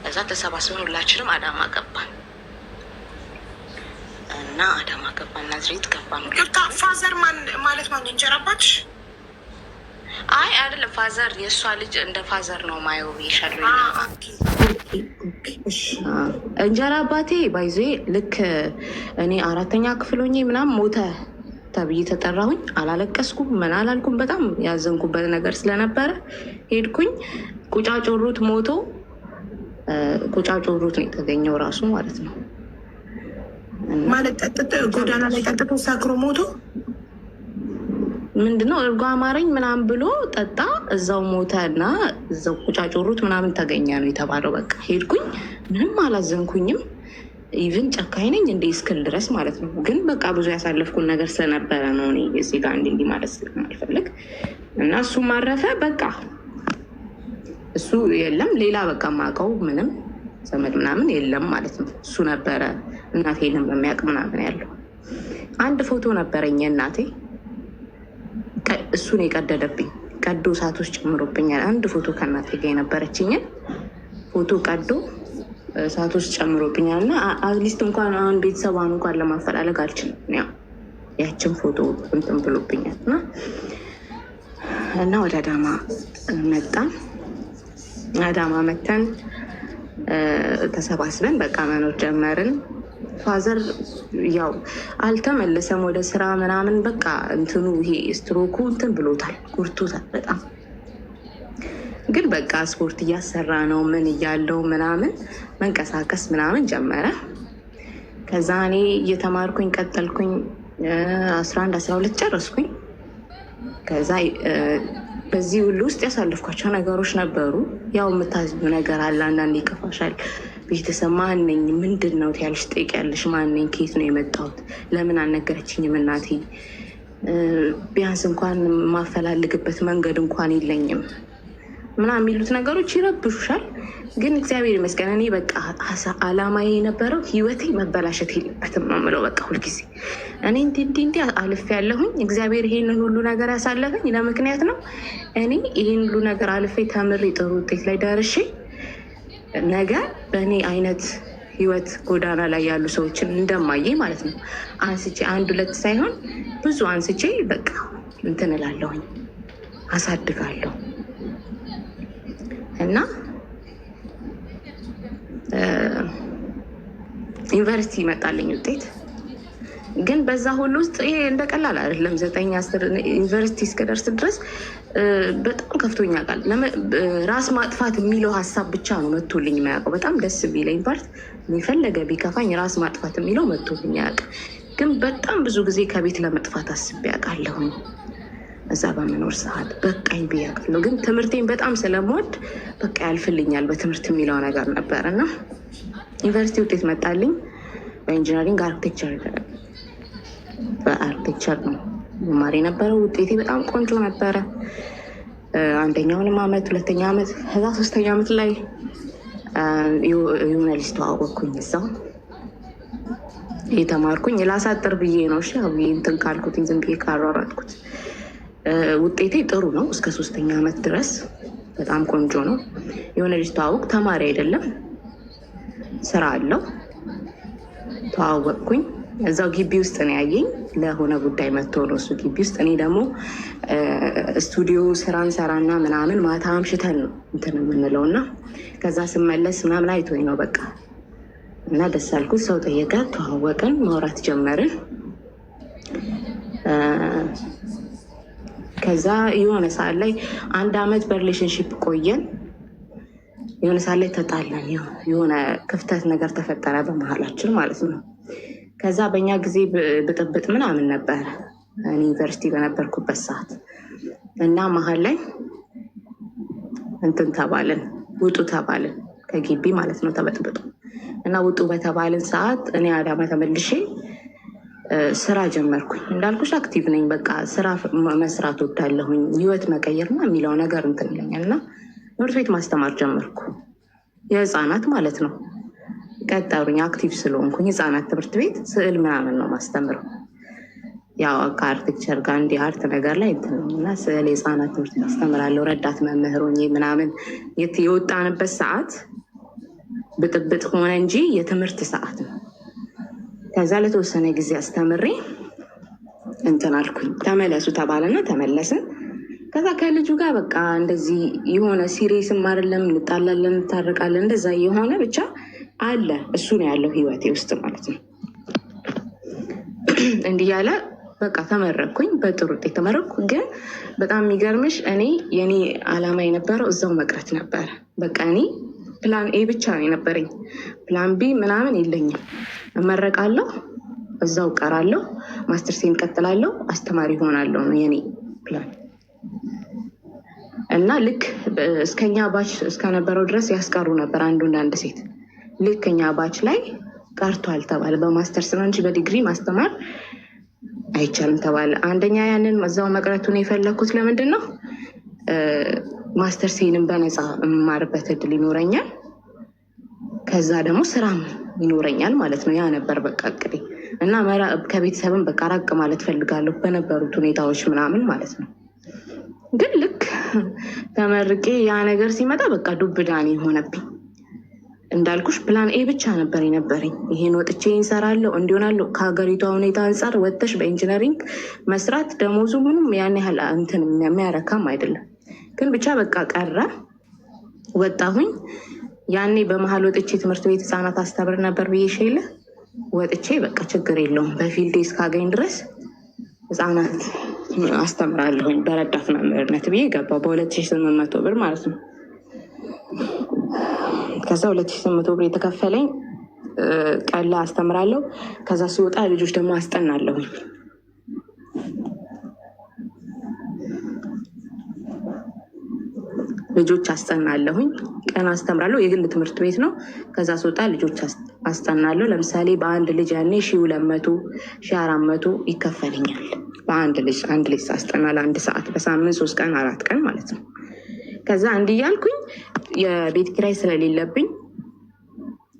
ከዛ ተሰባስበን ሁላችንም አዳማ ገባን እና አዳማ ገባን፣ ናዝሬት ገባን። Father ማለት ማን? እንጀራ አባትሽ? አይ አይደለም፣ father የእሷ ልጅ እንደ father ነው ማየው ብዬሻለሁ። እንጀራ አባቴ by the way ልክ እኔ አራተኛ ክፍል ሆኜ ምናምን ሞተ ተብዬ ተጠራሁኝ። አላለቀስኩም፣ ምን አላልኩም። በጣም ያዘንኩበት ነገር ስለነበረ ሄድኩኝ። ቁጫጮሩት ሞቶ ቁጫጮሩት ነው የተገኘው ራሱ ማለት ነው። ማለት ጠጥቶ ጎዳና ላይ ጠጥቶ ሰክሮ ሞቶ? ምንድነው እርጎ አማረኝ ምናምን ብሎ ጠጣ፣ እዛው ሞተ እና እዛው ቁጫጮሩት ምናምን ተገኘ ነው የተባለው። በቃ ሄድኩኝ፣ ምንም አላዘንኩኝም። Even ጨካኝ ነኝ እንደ እስክል ድረስ ማለት ነው። ግን በቃ ብዙ ያሳለፍኩን ነገር ስለነበረ ነው እኔ እዚህ ጋር እንዲህ እንዲህ ማለት ስለማልፈልግ እና እሱም አረፈ። በቃ እሱ የለም፣ ሌላ በቃ የማውቀው ምንም ዘመድ ምናምን የለም ማለት ነው። እሱ ነበረ እናቴንም የሚያውቅ ምናምን ያለው። አንድ ፎቶ ነበረኝ የእናቴ፣ እሱን የቀደደብኝ፣ ቀዶ እሳት ውስጥ ጨምሮብኛል። አንድ ፎቶ ከእናቴ ጋር የነበረችኝን ፎቶ ቀዶ እሳት ውስጥ ጨምሮብኛል። እና at least እንኳን አሁን ቤተሰቧን እንኳን ለማፈላለግ አልችልም። ያው ያችን ፎቶ እንትን ብሎብኛል። እና ወደ አዳማ መጣን። አዳማ መተን ተሰባስበን በቃ መኖር ጀመርን። Father ያው አልተመለሰም ወደ ስራ ምናምን፣ በቃ እንትኑ ይሄ ስትሮኩ እንትን ብሎታል፣ ጎድቶታል በጣም። ግን በቃ ስፖርት እያሰራ ነው ምን እያለው ምናምን መንቀሳቀስ ምናምን ጀመረ። ከዛ እኔ እየተማርኩኝ ቀጠልኩኝ፣ 11 12 ጨረስኩኝ። ከዛ በዚህ ሁሉ ውስጥ ያሳለፍኳቸው ነገሮች ነበሩ። ያው የምታዝኙ ነገር አለ፣ አንዳንዴ ይከፋሻል። ቤተሰብ ማነኝ ምንድን ነው ትያለሽ፣ ትጠይቂያለሽ። ማነኝ፣ ከየት ነው የመጣሁት፣ ለምን አልነገረችኝም እናቴ? ቢያንስ እንኳን የማፈላልግበት መንገድ እንኳን የለኝም ምናምን የሚሉት ነገሮች ይረብሹሻል። ግን እግዚአብሔር ይመስገን እኔ በቃ አላማዬ የነበረው ህይወቴ መበላሸት የለበትም ነው የምለው። በቃ ሁልጊዜ እኔ እንዲህ እንዲህ እንዲህ አልፌ ያለሁኝ፣ እግዚአብሔር ይሄንን ሁሉ ነገር ያሳለፈኝ ለምክንያት ነው። እኔ ይሄን ሁሉ ነገር አልፌ ተምሬ ጥሩ ውጤት ላይ ደርሼ ነገ በእኔ አይነት ህይወት ጎዳና ላይ ያሉ ሰዎችን እንደማየ ማለት ነው አንስቼ፣ አንድ ሁለት ሳይሆን ብዙ አንስቼ በቃ እንትን እላለሁኝ፣ አሳድጋለሁ። እና ዩኒቨርሲቲ ይመጣልኝ ውጤት። ግን በዛ ሁሉ ውስጥ ይሄ እንደ ቀላል አይደለም። 9 10 ዩኒቨርሲቲ እስከደርስ ድረስ በጣም ከፍቶኛ ቃል ራስ ማጥፋት የሚለው ሀሳብ ብቻ ነው መቶልኝ የማያውቀው። በጣም ደስ የሚለኝ part የፈለገ ቢከፋኝ ራስ ማጥፋት የሚለው መቶልኝ አያውቅም። ግን በጣም ብዙ ጊዜ ከቤት ለመጥፋት አስቤ አውቃለሁኝ። እዛ በመኖር ሰዓት በቃኝ ብዬ አውቃለሁ። ግን ትምህርቴን በጣም ስለምወድ በቃ ያልፍልኛል በትምህርት የሚለው ነገር ነበር። እና ዩኒቨርሲቲ ውጤት መጣልኝ። በ engineering architecture፣ በ architecture ነው መማር የነበረው። ውጤቴ በጣም ቆንጆ ነበረ። አንደኛውንም አመት፣ ሁለተኛ አመት፣ ከዛ ሶስተኛ አመት ላይ የሆነ ልጅ ተዋወቅኩኝ እዛው የተማርኩኝ። ላሳጥር ብዬ ነው፣ እሺ እንትን ካልኩትኝ ዝም ብዬ ካሯሯጥኩት። ውጤቴ ጥሩ ነው እስከ ሶስተኛ አመት ድረስ በጣም ቆንጆ ነው። የሆነ ልጅ ተዋወቅ፣ ተማሪ አይደለም፣ ስራ አለው። ተዋወቅኩኝ። እዛው ግቢ ውስጥ ነው ያየኝ። ለሆነ ጉዳይ መጥቶ ነው እሱ ግቢ ውስጥ። እኔ ደግሞ ስቱዲዮ ስራ እንሰራና ምናምን ማታ አምሽተን ነው እንትን የምንለው እና ከዛ ስመለስ ምናምን አይቶኝ ነው በቃ። እና ደስ አልኩት። ሰው ጠየቀ፣ ተዋወቅን፣ ማውራት ጀመርን። ከዛ የሆነ ሰዓት ላይ አንድ አመት በ relationship ቆየን። የሆነ ሰዓት ላይ ተጣላን። የሆነ ክፍተት ነገር ተፈጠረ በመሀላችን ማለት ነው። ከዛ በእኛ ጊዜ ብጥብጥ ምናምን ነበረ እኔ ዩኒቨርሲቲ በነበርኩበት ሰዓት። እና መሀል ላይ እንትን ተባልን፣ ውጡ ተባልን ከግቢ ማለት ነው፣ ተበጥብጦ። እና ውጡ በተባልን ሰዓት እኔ አዳማ ተመልሼ ስራ ጀመርኩኝ። እንዳልኩሽ active ነኝ። በቃ ስራ መስራት ወዳለሁኝ፣ ህይወት መቀየርና የሚለው ነገር እንትን ይለኛል። እና ትምህርት ቤት ማስተማር ጀመርኩ፣ የህፃናት ማለት ነው። ቀጠሩኝ active ስለሆንኩኝ። ህፃናት ትምህርት ቤት ስዕል ምናምን ነው ማስተምረው። ያው ከ architecture ጋር እንዲህ art ነገር ላይ እንትን ነው እና ስዕል የህፃናት ትምህርት ቤት አስተምራለሁ። ረዳት መምህር ሆኜ ምናምን የወጣንበት ሰዓት ብጥብጥ ሆነ እንጂ የትምህርት ሰዓት ነው። ከዛ ለተወሰነ ጊዜ አስተምሬ እንትን አልኩኝ። ተመለሱ ተባለና ተመለስን። ከዛ ከልጁ ጋር በቃ እንደዚህ የሆነ serious ም አይደለም፣ እንጣላለን፣ እንታረቃለን፣ እንደዛ የሆነ ብቻ አለ። እሱ ነው ያለው ህይወቴ ውስጥ ማለት ነው። እንዲህ ያለ በቃ ተመረቅኩኝ፣ በጥሩ ውጤት ተመረቅኩ። ግን በጣም የሚገርምሽ እኔ የኔ አላማ የነበረው እዛው መቅረት ነበረ። በቃ እኔ plan A ብቻ ነው የነበረኝ፣ plan B ምናምን የለኝም። እመረቃለሁ፣ እዛው እቀራለሁ፣ ማስተርሴን እቀጥላለሁ፣ አስተማሪ እሆናለሁ ነው የኔ ፕላን። እና ልክ እስከኛ batch እስከነበረው ድረስ ያስቀሩ ነበር አንዱ አንድ ሴት። ልክ እኛ batch ላይ ቀርቷል ተባለ። በማስተርስ ነው እንጂ በዲግሪ ማስተማር አይቻልም ተባለ። አንደኛ ያንን እዛው መቅረቱን የፈለግኩት ለምንድን ነው? ማስተርሴንም በነፃ የምማርበት እድል ይኖረኛል። ከዛ ደግሞ ስራም ይኖረኛል ማለት ነው። ያ ነበር በቃ እቅዴ። እና ከቤተሰብም በቃ ራቅ ማለት ፈልጋለሁ በነበሩት ሁኔታዎች ምናምን ማለት ነው። ግን ልክ ተመርቄ ያ ነገር ሲመጣ በቃ ዱብ እዳ ነው የሆነብኝ። እንዳልኩሽ plan A ብቻ ነበር የነበረኝ። ይሄን ወጥቼ እንሰራለሁ እንዲሆናለሁ። ከሀገሪቷ ሁኔታ አንጻር ወጥተሽ በ engineering መስራት ደሞዙ ምንም ያን ያህል እንትን የሚያረካም አይደለም። ግን ብቻ በቃ ቀረ፣ ወጣሁኝ። ያኔ በመሀል ወጥቼ ትምህርት ቤት ህፃናት አስተምር ነበር ብዬሽ የለ፣ ወጥቼ በቃ ችግር የለውም በ field እስካገኝ ድረስ ህፃናት አስተምራለሁኝ በረዳት መምህርነት ብዬ ገባሁ። በ2800 ብር ማለት ነው። ከዛ 2800 ብር የተከፈለኝ ቀን ላይ አስተምራለሁ። ከዛ ሲወጣ ልጆች ደግሞ አስጠናለሁኝ። ልጆች አስጠናለሁኝ። ቀን አስተምራለሁ። የግል ትምህርት ቤት ነው። ከዛ ስወጣ ልጆች አስጠናለሁ። ለምሳሌ በአንድ ልጅ ያኔ 1200፣ 1400 ይከፈለኛል። በአንድ ልጅ፣ አንድ ልጅ ሳስጠና ለአንድ ሰዓት በሳምንት 3 ቀን 4 ቀን ማለት ነው። ከዛ እንዲህ እያልኩኝ የቤት ኪራይ ስለሌለብኝ፣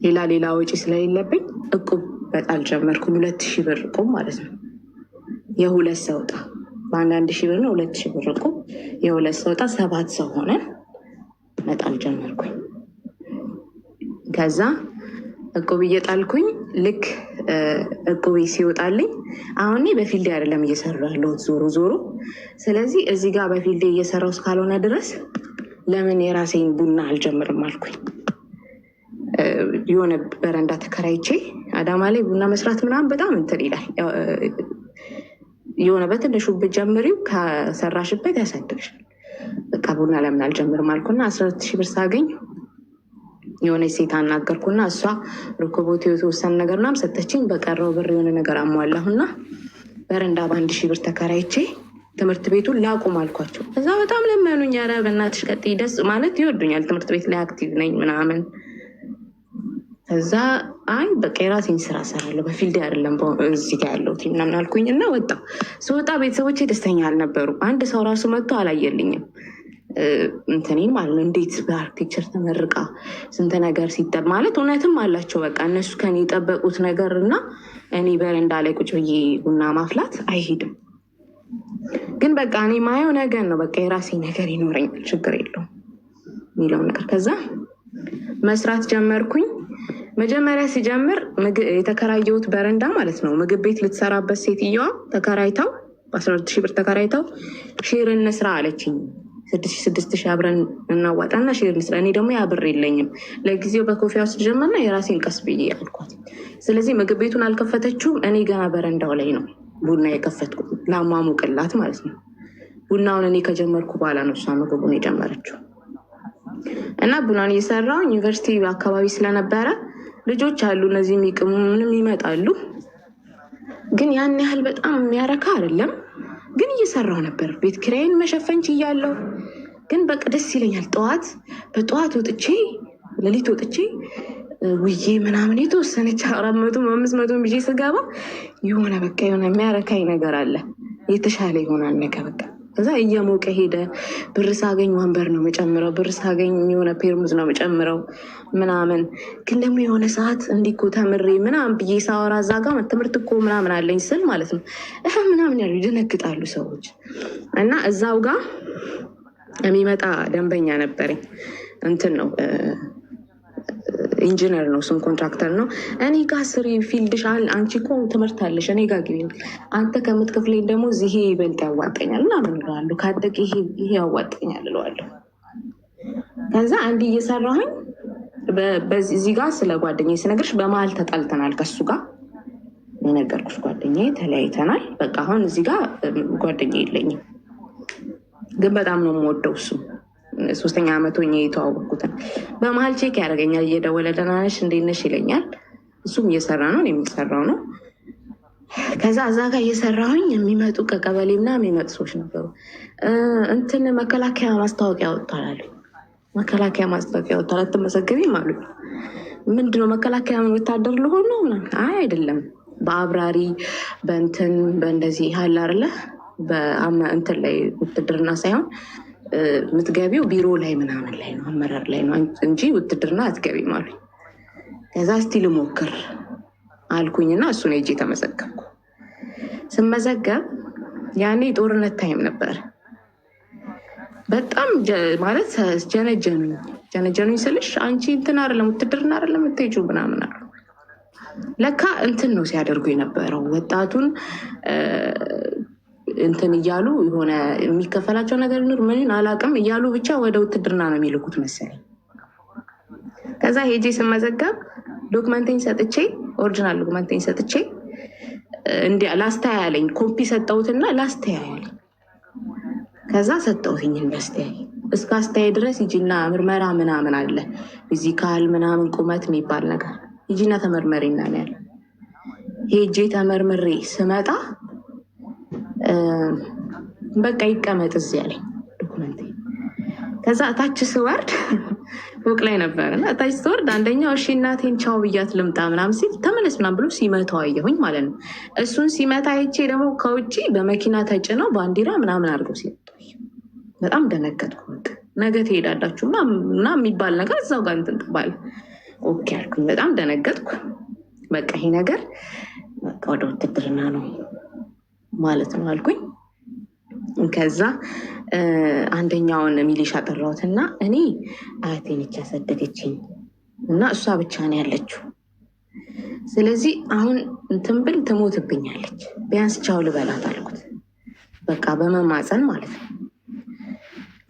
ሌላ ሌላ ወጪ ስለሌለብኝ እቁብ በጣል ጀመርኩኝ። 2000 ብር እቁብ ማለት ነው። የሁለት ሰው ዕጣ በአንዳንድ ሺህ ብር ነው። 2000 ብር እቁብ የሁለት ሰው ዕጣ፣ 7 ሰው ሆነ መጣል ጀመርኩኝ። ከዛ እቁብ እየጣልኩኝ ልክ እቁቤ ሲወጣልኝ አሁን እኔ በ field አይደለም እየሰራሁ ያለሁት ዞሮ ዞሮ። ስለዚህ እዚህ ጋር በ field እየሰራሁ እስካልሆነ ድረስ ለምን የራሴን ቡና አልጀምርም አልኩኝ። የሆነ በረንዳ ተከራይቼ አዳማ ላይ ቡና መስራት ምናምን በጣም እንትን ይላል። የሆነ በትንሹ ብትጀምሪው ከሰራሽበት ያሳድግሻል። በቃ ቡና ለምን አልጀምርም አልኩና 12,000 ብር ሳገኝ የሆነ ሴት አናገርኩና እሷ ርኮቦት የተወሰነ ነገር ምናምን ሰጠችኝ። በቀረው ብር የሆነ ነገር አሟላሁና በረንዳ በ1,000 ብር ተከራይቼ ትምህርት ቤቱን ላቁም አልኳቸው። እዛ በጣም ለመኑኝ። ኧረ በእናትሽ ቀጥይ፣ ደስ ማለት ይወዱኛል። ትምህርት ቤት ላይ active ነኝ ምናምን። ከዛ አይ በቃ የራሴን ስራ እሰራለሁ በ field አይደለም እዚህ ጋር ያለሁት ምናምን አልኩኝ እና ወጣሁ። ስወጣ ቤተሰቦቼ ደስተኛ አልነበሩ። አንድ ሰው ራሱ መጥቶ አላየልኝም እንትኔን ማለት ነው። እንዴት በ architecture ተመርቃ ስንት ነገር ሲጠብ ማለት እውነትም አላቸው። በቃ እነሱ ከኔ የጠበቁት ነገር እና እኔ በረንዳ ላይ ቁጭ ብዬ ቡና ማፍላት አይሄድም። ግን በቃ እኔ ማየው ነገር ነው። በቃ የራሴ ነገር ይኖረኛል ችግር የለውም የሚለው ነገር። ከዛ መስራት ጀመርኩኝ። መጀመሪያ ሲጀምር የተከራየሁት በረንዳ ማለት ነው ምግብ ቤት ልትሰራበት ሴትየዋ ተከራይተው በ12,000 ብር ተከራይተው share እንስራ አለችኝ። 6,000 አብረን እናዋጣና share እንስራ። እኔ ደግሞ ያ ብር የለኝም ለጊዜው በ coffee house ጀመርና የራሴን ቀስ ብዬ አልኳት። ስለዚህ ምግብ ቤቱን አልከፈተችውም። እኔ ገና በረንዳው ላይ ነው ቡና የከፈትኩት ላሟሙቅላት ማለት ነው። ቡናውን እኔ ከጀመርኩ በኋላ ነው እሷ ምግቡን የጀመረችው። እና ቡናን እየሰራሁ ዩኒቨርሲቲ አካባቢ ስለነበረ ልጆች አሉ እነዚህ የሚቅሙ ምንም ይመጣሉ። ግን ያን ያህል በጣም የሚያረካ አይደለም። ግን እየሰራሁ ነበር። ቤት ኪራይን መሸፈን ችያለሁ። ግን በቃ ደስ ይለኛል። ጠዋት በጠዋት ወጥቼ ሌሊት ወጥቼ ውዬ ምናምን የተወሰነች 400 500 ብዬ ስገባ የሆነ በቃ የሆነ የሚያረካኝ ነገር አለ። የተሻለ ይሆናል ነገ በቃ። ከዛ እየሞቀ ሄደ። ብር ሳገኝ ወንበር ነው የምጨምረው፣ ብር ሳገኝ የሆነ ፔርሙዝ ነው የምጨምረው ምናምን። ግን ደግሞ የሆነ ሰዓት እንዲህ እኮ ተምሬ ምናምን ብዬ ሳወራ እዛ ጋር ትምህርት እኮ ምናምን አለኝ ስል ማለት ነው ምናምን ያሉ ይደነግጣሉ ሰዎች። እና እዛው ጋር የሚመጣ ደንበኛ ነበረኝ። እንትን ነው ኢንጂነር ነው እሱም contractor ነው። እኔ ጋ ስሪ field ሽ፣ አንቺ እኮ ትምህርት አለሽ፣ እኔ ጋ ግቢ። አንተ ከምትከፍለኝ ደግሞ ይሄ ይበልጥ ያዋጣኛል ምናምን እለዋለሁ። ካደገ ይሄ ያዋጣኛል እለዋለሁ። ከዛ አንድ እየሰራሁኝ እዚህ ጋር ስለ ጓደኛዬ ስነግርሽ በመሀል ተጣልተናል ከሱ ጋር፣ የነገርኩሽ ጓደኛዬ፣ ተለያይተናል። በቃ አሁን እዚህ ጋር ጓደኛ የለኝም፣ ግን በጣም ነው የምወደው እሱ፣ ሶስተኛ ዓመት ሆኜ የተዋወቅኩትን። በመሀል check ያደርገኛል እየደወለ፣ ደህና ነሽ፣ እንዴት ነሽ ይለኛል። እሱም እየሰራ ነው፣ እኔም እየሰራሁ ነው። ከዛ እዛ ጋር እየሰራሁኝ የሚመጡ ከቀበሌ ምናምን የሚመጡ ሰዎች ነበሩ። እንትን መከላከያ ማስታወቂያ ወጥቷል አሉኝ። መከላከያ ማስታወቂያ ወጥቷል፣ አትመዘገቢም አሉኝ። ምንድነው መከላከያ? ወታደር ልሆን ነው ምናምን። አይ አይደለም፣ በአብራሪ በእንትን በእንደዚህ ያለ አይደለ፣ እንትን ላይ ውትድርና ሳይሆን የምትገቢው ቢሮ ላይ ምናምን ላይ ነው፣ አመራር ላይ ነው እንጂ ውትድርና አትገቢም አሉኝ። ከዛ እስቲ ልሞክር አልኩኝና እሱን ሄጄ ተመዘገብኩ። ስመዘገብ ያኔ ጦርነት time ነበር። በጣም ማለት ጀነጀኑኝ። ጀነጀኑኝ ስልሽ አንቺ እንትን አይደለም፣ ውትድርና አይደለም የምትሄጂው ምናምን አሉ። ለካ እንትን ነው ሲያደርጉ የነበረው፣ ወጣቱን እንትን እያሉ የሆነ የሚከፈላቸው ነገር ኑር ምን አላውቅም እያሉ ብቻ ወደ ውትድርና ነው የሚልኩት መሰለኝ። ከዛ ሄጄ ስመዘገብ document ኤን ሰጥቼ፣ original document ኤን ሰጥቼ እንዲ ላስተያይ አለኝ። ኮፒ ሰጠሁትና ላስተያይ አለኝ። ከዛ ሰጠሁትኝ እንዳስተያይ። እስከ አስተያይ ድረስ ሂጂና ምርመራ ምናምን አለ፣ physical ምናምን፣ ቁመት የሚባል ነገር፣ ሂጂና ተመርመሪና ነው ያለ። ሄጄ ተመርምሬ ስመጣ በቃ ይቀመጥ እዚህ ያለኝ document። ከዛ እታች ስወርድ፣ ፎቅ ላይ ነበር እና እታች ስወርድ አንደኛው እሺ እናቴን ቻው ብያት ልምጣ ምናምን ሲል ተመለስ ምናምን ብሎ ሲመታው አየሁኝ ማለት ነው። እሱን ሲመታ አይቼ ደግሞ ከውጭ በመኪና ተጭነው ባንዲራ ምናምን አድርገው ሲመጡ በጣም ደነገጥኩ። በቃ ነገ ትሄዳላችሁ እና የሚባል ነገር እዛው ጋር እንትን ተባለ። Okay አልኩኝ። በጣም ደነገጥኩ። በቃ ይሄ ነገር በቃ ወደ ውትድርና ነው ማለት ነው አልኩኝ። ከዛ አንደኛውን ሚሊሻ ጠራሁትና እኔ አያቴ ነች ያሳደገችኝ እና እሷ ብቻ ነው ያለችው። ስለዚህ አሁን እንትን ብል ትሞትብኛለች፣ ቢያንስ ቻው ልበላት አልኩት። በቃ በመማፀን ማለት ነው።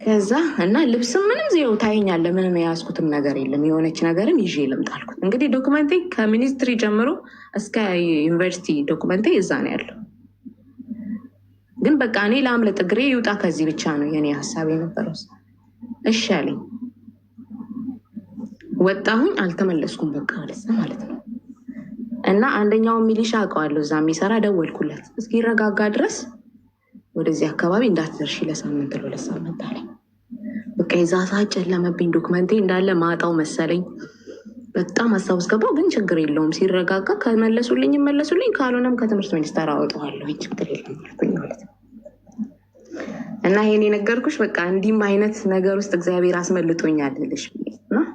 ከዛ እና ልብስም ምንም ዜሮ ታየኛለህ፣ ምንም የያዝኩትም ነገር የለም። የሆነች ነገርም ይዤ ልምጣ አልኩት። እንግዲህ document ኤ ከ ministry ጀምሮ እስከ ዩኒቨርሲቲ document ኤ እዛ ነው ያለው። ግን በቃ እኔ ላምልጥ፣ እግሬ ይውጣ ከዚህ ብቻ ነው የኔ ሀሳብ የነበረው። እሺ አለኝ። ወጣሁኝ፣ አልተመለስኩም። በቃ ወደዛ ማለት ነው። እና አንደኛው ሚሊሻ አውቀዋለሁ እዛ የሚሰራ፣ ደወልኩለት። እስኪረጋጋ ድረስ ወደዚህ አካባቢ እንዳትደርሺ ለሳምንት ለ2 ሳምንት አለኝ። በቃ የዛ ሰዓት ጨለመብኝ። document ኤ እንዳለ ማጣው መሰለኝ። በጣም ሀሳብ ውስጥ ገባሁ። ግን ችግር የለውም፣ ሲረጋጋ ከመለሱልኝ መለሱልኝ፣ ካልሆነም ከትምህርት ሚኒስቴር አወጣዋለሁ፣ ችግር የለም አልኩኝ ማለት ነው። እና ይሄን የነገርኩሽ በቃ እንዲህም አይነት ነገር ውስጥ እግዚአብሔር አስመልጦኛል ልልሽ ነው።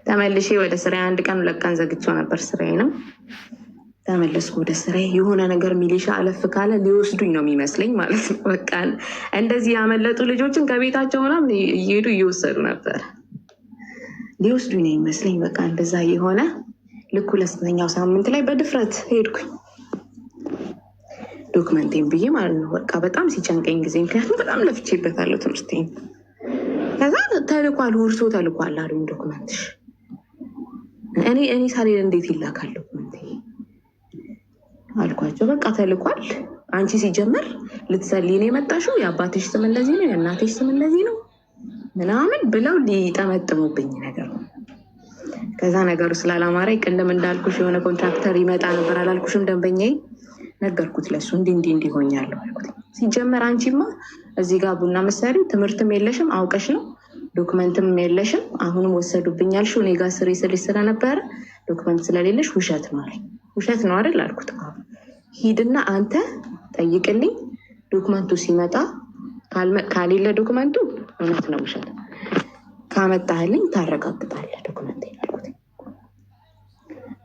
ተመልሼ ወደ ስራዬ፣ አንድ ቀን 2 ቀን ዘግቼው ነበር ስራዬንም። ተመለስኩ ወደ ስራዬ። የሆነ ነገር ሚሊሻ አለፍ ካለ ሊወስዱኝ ነው የሚመስለኝ ማለት ነው። በቃ እንደዚህ ያመለጡ ልጆችን ከቤታቸው ምናምን እየሄዱ እየወሰዱ ነበር። ሊወስዱኝ ነው የሚመስለኝ። በቃ እንደዛ የሆነ ልክ ሁለተኛው ሳምንት ላይ በድፍረት ሄድኩኝ document ኤን ብዬ ማለት ነው። በቃ በጣም ሲጨንቀኝ ጊዜ፣ ምክንያቱም በጣም ለፍቼበታለሁ ትምህርቴን። ከዛ ተልኳል፣ ውርሶ ተልኳል አሉኝ document ሽ። እኔ ሳልሄድ እንዴት ይላካል document ኤ አልኳቸው። በቃ ተልኳል። አንቺ ሲጀመር ልትሰልይ ነው የመጣሽው፣ የአባትሽ ስም እንደዚህ ነው፣ የእናትሽ ስም እንደዚህ ነው ምናምን ብለው ሊጠመጥሙብኝ ነገር ነው። ከዛ ነገሩ ስላላማረኝ ቅድም እንዳልኩሽ የሆነ contractor ይመጣ ነበር አላልኩሽም? ደንበኛዬ፣ ነገርኩት ለሱ፣ እንዲህ እንዲህ እንዲህ ሆኛለሁ አልኩት። ሲጀመር አንቺማ እዚህ ጋር ቡና መሰሪው ትምህርትም የለሽም፣ አውቀሽ ነው፣ document ም የለሽም። አሁንም ወሰዱብኝ ያልሽው እኔ ጋር ስሪ ስልሽ ስለነበረ document ስለሌለሽ ውሸት ነው አለኝ። ውሸት ነው አይደል አልኩት። አዎ። ሂድና አንተ ጠይቅልኝ፣ document ኡ ሲመጣ ካሌለ document ኡ እውነት ነው ውሸት ካመጣህልኝ ታረጋግጣለህ document አልኩት።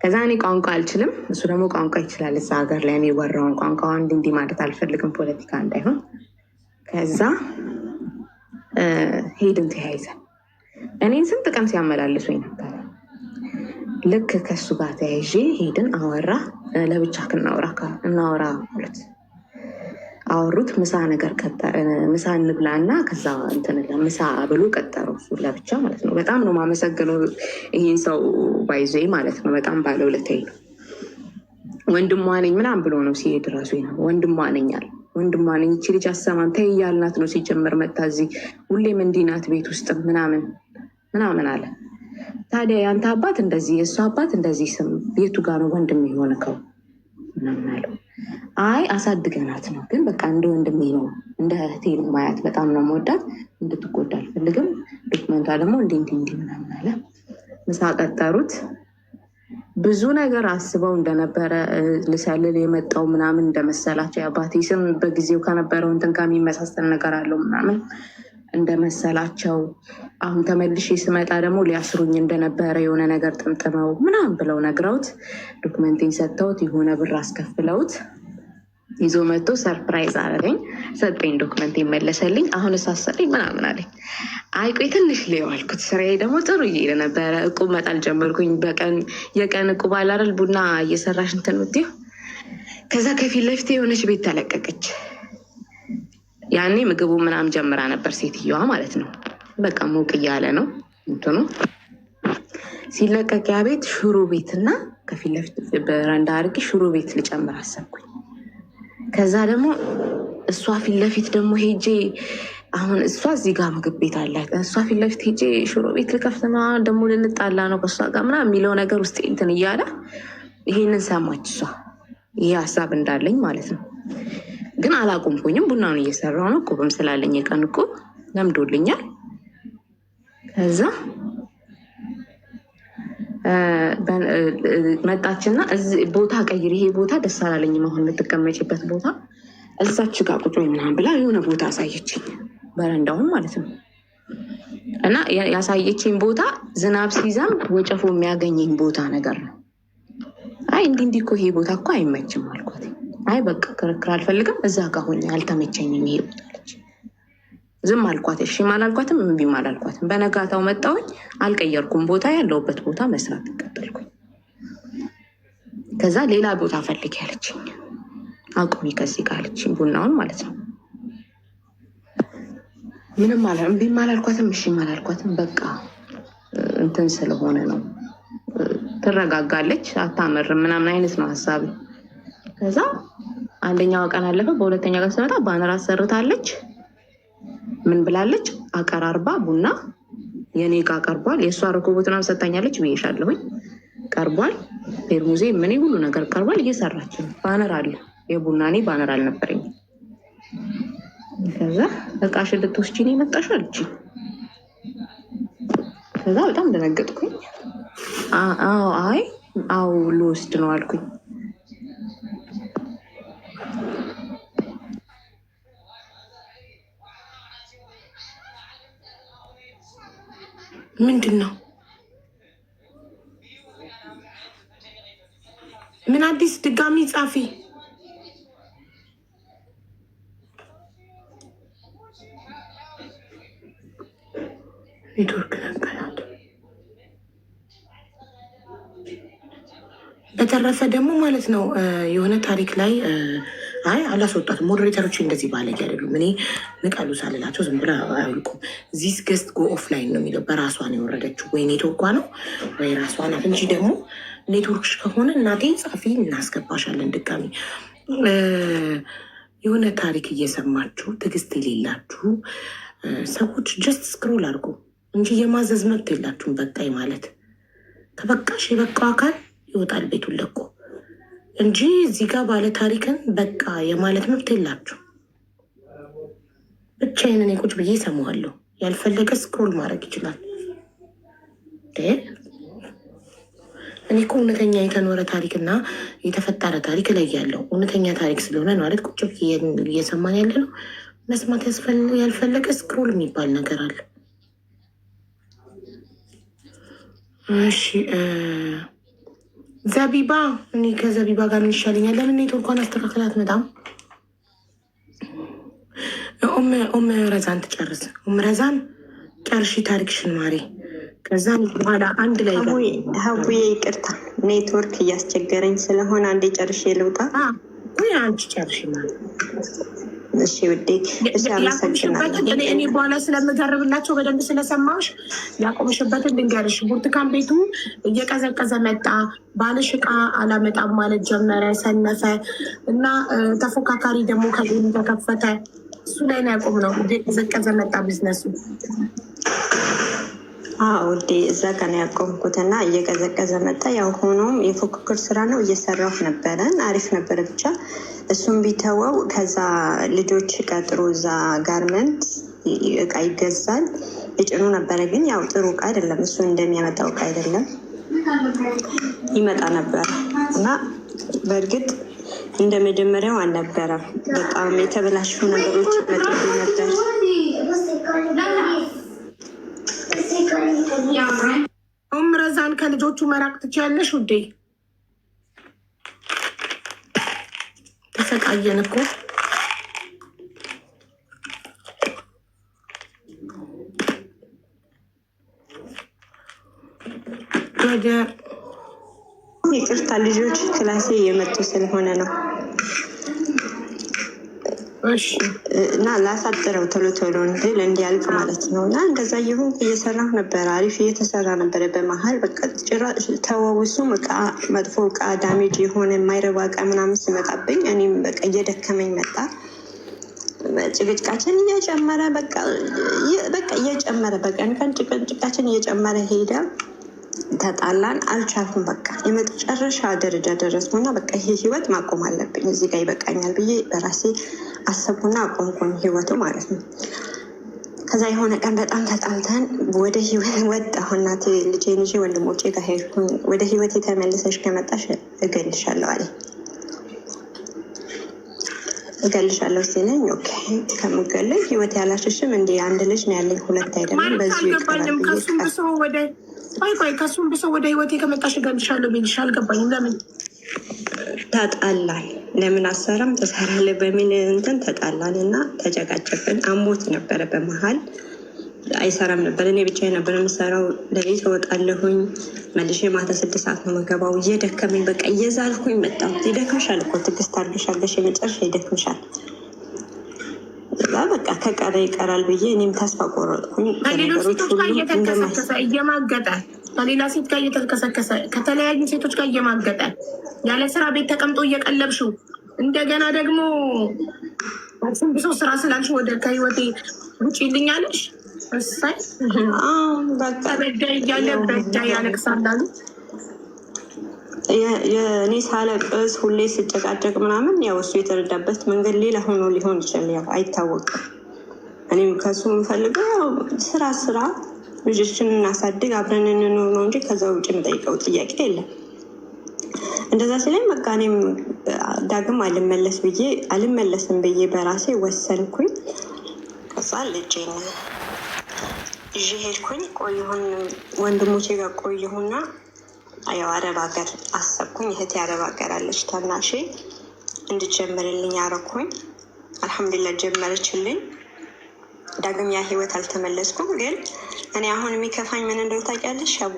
ከዛ እኔ ቋንቋ አልችልም፣ እሱ ደግሞ ቋንቋ ይችላል። እዛ ሀገር ላይ የሚወራውን ቋንቋ አንድ እንዲህ ማለት አልፈልግም፣ ፖለቲካ እንዳይሆን። ከዛ ሄድን ተያይዘን። እኔን ስንት ቀን ሲያመላልሱኝ ነበር። ልክ ከእሱ ጋር ተያይዤ ሄድን። አወራ፣ ለብቻ እናውራ እናውራ አሉት። አወሩት። ምሳ ነገር ምሳ እንብላ እና ከዛ እንትን ምሳ ብሎ ቀጠረው፣ እሱ ለብቻ ማለት ነው። በጣም ነው የማመሰግነው ይህን ሰው by the way ማለት ነው። በጣም ባለውለታዬ ነው። ወንድሟ ነኝ ምናምን ብሎ ነው ሲሄድ ራሱ ነው ወንድሟ ነኝ አለ። ወንድሟ ነኝ፣ ይቺ ልጅ አሰማም ተይ እያልናት ነው ሲጀመር መታ እዚህ ሁሌም እንዲህ ናት ቤት ውስጥ ምናምን ምናምን አለ። ታዲያ የአንተ አባት እንደዚህ የእሱ አባት እንደዚህ ስም የቱ ጋር ነው ወንድም የሆንከው ምናምን አለው። አይ አሳድገናት ነው ግን በቃ እንደ ወንድሜ ነው እንደ እህቴ ነው ማያት፣ በጣም ነው መወዳት፣ እንድትጎዳ አልፈልግም። ዶክመንቷ ደግሞ እንዲህ እንዲህ እንዲህ ምናምን አለ። ምሳ ቀጠሩት። ብዙ ነገር አስበው እንደነበረ ልሰልል የመጣው ምናምን እንደመሰላቸው የአባቴ ስም በጊዜው ከነበረው እንትን ጋር የሚመሳሰል ነገር አለው ምናምን እንደመሰላቸው፣ አሁን ተመልሼ ስመጣ ደግሞ ሊያስሩኝ እንደነበረ የሆነ ነገር ጥምጥመው ምናምን ብለው ነግረውት ዶክመንቴን ሰጥተውት የሆነ ብር አስከፍለውት ይዞ መጥቶ surprise አደረገኝ። ሰጠኝ፣ ዶክመንቴን መለሰልኝ። አሁን እሳሰለኝ ምናምን አለኝ። አይ ቆይ ትንሽ ልየው አልኩት። ስራዬ ደግሞ ጥሩ እየሄደ ነበረ። እቁብ መጣል ጀመርኩኝ። በቀን የቀን እቁብ አለ አይደል፣ ቡና እየሰራሽ እንትን የምትይው። ከዛ ከፊት ለፊት የሆነች ቤት ተለቀቀች። ያኔ ምግቡ ምናምን ጀምራ ነበር ሴትየዋ ማለት ነው። በቃ ሞቅ እያለ ነው እንትኑ ሲለቀቅ ያ ቤት ሽሮ ቤትና ከፊት ለፊት በረንዳ አድርጌ ሽሮ ቤት ልጨምር አሰብኩኝ። ከዛ ደግሞ እሷ ፊት ለፊት ደግሞ ሄጄ አሁን እሷ እዚህ ጋር ምግብ ቤት አላት። እሷ ፊት ለፊት ሄጄ ሽሮ ቤት ልከፍት ነው ደግሞ ልንጣላ ነው ከእሷ ጋር ምናምን የሚለው ነገር ውስጥ እንትን እያለ ይሄንን ሰማች እሷ፣ ይሄ ሀሳብ እንዳለኝ ማለት ነው። ግን አላቆምኩኝም። ቡናውን እየሰራሁ ነው። እቁብም ስላለኝ የቀን እቁብ ለምዶልኛል። ከዛ መጣችና ቦታ ቀይር፣ ይሄ ቦታ ደስ አላለኝም፣ አሁን የምትቀመጭበት ቦታ እዛች ጋር ቁጭ በይ ምናምን ብላ የሆነ ቦታ አሳየችኝ፣ በረንዳውን ማለት ነው። እና ያሳየችኝ ቦታ ዝናብ ሲዘንብ ወጨፎ የሚያገኘኝ ቦታ ነገር ነው። አይ እንዲህ እንዲህ እኮ ይሄ ቦታ እኮ አይመችም አልኳት። አይ በቃ ክርክር አልፈልግም፣ እዛ ጋር ሆኜ አልተመቸኝም ይሄ ቦታ አለች። ዝም አልኳት። እሺም አላልኳትም፣ እምቢም አላልኳትም። በነጋታው መጣሁኝ፣ አልቀየርኩም ቦታ፣ ያለሁበት ቦታ መስራት ቀጠልኩኝ። ከዛ ሌላ ቦታ ፈልጊ አለችኝ። አቁሚ ከዚህ ጋር አለችኝ፣ ቡናውን ማለት ነው። ምንም እምቢም አላልኳትም፣ እሺም አላልኳትም። በቃ እንትን ስለሆነ ነው፣ ትረጋጋለች፣ አታመርም ምናምን አይነት ነው ሀሳቤ። ከዛ አንደኛው ቀን አለፈ። በሁለተኛ ቀን ስመጣ banner አሰርታለች። ምን ብላለች? አቀራርባ ቡና የኔ ጋ ቀርቧል። የእሷ ረኮቦት ምናምን ሰታኛለች ብዬሻለሁኝ። ቀርቧል። ፔርሙዜ ምን ሁሉ ነገር ቀርቧል። እየሰራች ነው። banner አለ የቡና እኔ banner አልነበረኝም። ከዛ እቃሽን ልትወስጂ ነው የመጣሽው አለችኝ። ከዛ በጣም ደነገጥኩኝ። አዎ አይ አዎ ልወስድ ነው አልኩኝ። ምንድን ነው? ምን አዲስ ድጋሚ ጻፊ። ኔትወርክ ነበራት። በተረፈ ደግሞ ማለት ነው የሆነ ታሪክ ላይ አይ አላስወጣትም። moderator ኦች እንደዚህ ባለጌ አይደሉም። እኔ ንቀሉ ሳልላቸው ዝም ብላ አያውልቁም። This guest go offline ነው የሚለው። በራሷ ነው የወረደችው። ወይ ኔትወርኳ ነው ወይ ራሷ ናት እንጂ ደግሞ ኔትወርክሽ ከሆነ እናቴ ጻፊ እናስገባሻለን ድጋሚ። የሆነ ታሪክ እየሰማችሁ ትዕግስት የሌላችሁ ሰዎች just scroll አድርጉ እንጂ የማዘዝ መብት የላችሁም። በቃኝ ማለት ከበቃሽ የበቃው አካል ይወጣል ቤቱን ለቆ እንጂ እዚህ ጋር ባለ ታሪክን በቃ የማለት መብት የላችሁ። ብቻዬን እኔ ቁጭ ብዬ እሰማዋለሁ። ያልፈለገ scroll ማድረግ ይችላል። እኔ እኮ እውነተኛ የተኖረ ታሪክና የተፈጠረ ታሪክ እለያለሁ። እውነተኛ ታሪክ ስለሆነ ነው አይደል? ቁጭ ብዬ እየሰማን ያለ ነው። መስማት ያልፈለገ scroll የሚባል ነገር አለ። እሺ ዘቢባ፣ እኔ ከዘቢባ ጋር ምን ይሻለኛል? ለምን ኔትወርኳን አስተካክላት አትመጣም? ኡም ረዛን ትጨርስ። ኡም ረዛን ጨርሺ ታሪክሽን ማሬ። ከዛም በኋላ አንድ ላይ ሀቡዬ ይቅርታ ኔትወርክ እያስቸገረኝ ስለሆነ አንዴ ጨርሼ ልውጣ። ወይ አንቺ ጨርሽ ማለት እሺ ውዴ። እሺ አመሰግናለሁ። እኔ በኋላ ስለምገርብላቸው በደንብ ስለሰማሁሽ ያቆምሽበትን ልንገርሽ። ብርቱካን ቤቱ እየቀዘቀዘ መጣ። ባልሽ ዕቃ አላመጣም ማለት ጀመረ፣ ሰነፈ እና ተፎካካሪ ደግሞ ከጎኑ ተከፈተ። እሱ ላይ ነው ያቆምነው። እየቀዘቀዘ መጣ ቢዝነሱ። አዎ ውዴ፣ እዛ ጋ ነው ያቆምኩት እና እየቀዘቀዘ መጣ። ያው ሆኖም የፉክክር ስራ ነው እየሰራሁ ነበረን፣ አሪፍ ነበረ። ብቻ እሱም ቢተወው ከዛ ልጆች ቀጥሮ እዛ ጋርመንት እቃ ይገዛል ይጭኑ ነበረ። ግን ያው ጥሩ እቃ አይደለም፣ እሱ እንደሚያመጣው እቃ አይደለም ይመጣ ነበረ እና በእርግጥ እንደ መጀመሪያው አልነበረም። በጣም የተበላሹ ነገሮች ይመጡብኝ ነበር። ረዛን ከልጆቹ መራቅ ትችያለሽ ውዴ። ተሰቃየን እኮ። ወደ ይቅርታ ልጆች ክላሴ እየመጡ ስለሆነ ነው እና ላሳጥረው ቶሎ ቶሎ እንድል እንዲያልቅ ማለት ነው። እና እንደዛ እየሆንኩ እየሰራሁ ነበረ። አሪፍ እየተሰራ ነበረ። በመሀል በቃ ጭራሽ ተወውሱም እቃ መጥፎ እቃ damage የሆነ የማይረባ እቃ ምናምን ሲመጣብኝ እኔም በቃ እየደከመኝ መጣ። ጭቅጭቃችን እየጨመረ በቃ እየጨመረ በቀን ቀን ጭቅጭቃችን እየጨመረ ሄደ። ተጣላን። አልቻልኩም። በቃ የመጨረሻ ደረጃ ደረስኩና በቃ ይሄ ህይወት ማቆም አለብኝ፣ እዚህ ጋር ይበቃኛል ብዬ በራሴ አሰብኩና አቆምኩኝ፣ ህይወቱ ማለት ነው። ከዛ የሆነ ቀን በጣም ተጣልተን ወደ ህይወት ወጣሁ። እናቴ ልጄን ይዤ ወንድሞቼ ጋር ሄድኩኝ። ወደ ህይወት የተመለሰሽ ከመጣሽ እገልሻለሁ አለኝ። እገልሻለሁ ሲለኝ okay ከምገለኝ ህይወት ያላሸሽም እንዲ አንድ ልጅ ነው ያለኝ፣ ሁለት አይደለም። ማለት በዚሁ ይቀራል አልገባኝም። ብዬ ከሱም ብሶ ወደ ቆይ ቆይ ከሱም ብሶ ወደ ህይወቴ ከመጣሽ እገልሻለሁ ቢልሽ አልገባኝም። ለምን ተጣላን። ለምን አሰራም ትሰራለህ በሚል እንትን ተጣላን እና ተጨቃጨቅን። አሞት ነበረ በመሀል አይሰራም ነበር። እኔ ብቻ ነበር የምሰራው። ለሊት እወጣለሁኝ መልሼ ማታ 6 ሰዓት ነው የምገባው። እየደከመኝ በቃ እየዛልኩኝ መጣሁ። ይደክምሻል እኮ ትዕግስት አድርገሽ አድርገሽ የመጨረሻ ይደክምሻል። እዛ በቃ ከቀረ ይቀራል ብዬ እኔም ተስፋ ቆረጥኩኝ። ከሌሎች በነገሮች ሴቶች ጋር ሁሉ እንደማይ እየተልከሰከሰ እየማገጠ ከሌላ ሴት ጋር እየተልከሰከሰ ከተለያዩ ሴቶች ጋር እየማገጠ ያለ ስራ ቤት ተቀምጦ እየቀለብሽው እንደገና ደግሞ እሱም ብሶ ስራ ስላልሽ ወደ ከህይወቴ ውጪ ይልኛለሽ። እሰይ አዎ በቃ ተበዳይ እያለ ያው በዳይ ያለቅሳል አሉ። እኔ ሳለቅስ ሁሌ ስጨቃጨቅ ምናምን ያው እሱ የተረዳበት መንገድ ሌላ ሆኖ ሊሆን ይችላል። ያው አይታወቅም። እኔም ከሱ የምፈልገው ያው ስራ ስራ፣ ልጆችን እናሳድግ፣ አብረን እንኖር ነው እንጂ ከዛ ውጭ የምጠይቀው ጥያቄ የለም። እንደዛ ሲለኝ በቃ እኔም ዳግም አልመለስ ብዬ አልመለስም ብዬ በራሴ ወሰንኩኝ። ከዛ ልጄን ይዤ ሄድኩኝ። ቆየሁን ወንድሞቼ ጋር ቆየሁና ያው አረብ ሀገር አሰብኩኝ። እህቴ አረብ ሀገር አለች ታናሼ፣ እንድጀምርልኝ አረኩኝ። አልሐምዱሊላህ ጀመረችልኝ። ዳግም ያ ህይወት አልተመለስኩም። ግን እኔ አሁን የሚከፋኝ ምን እንደው ታውቂያለሽ? አቡ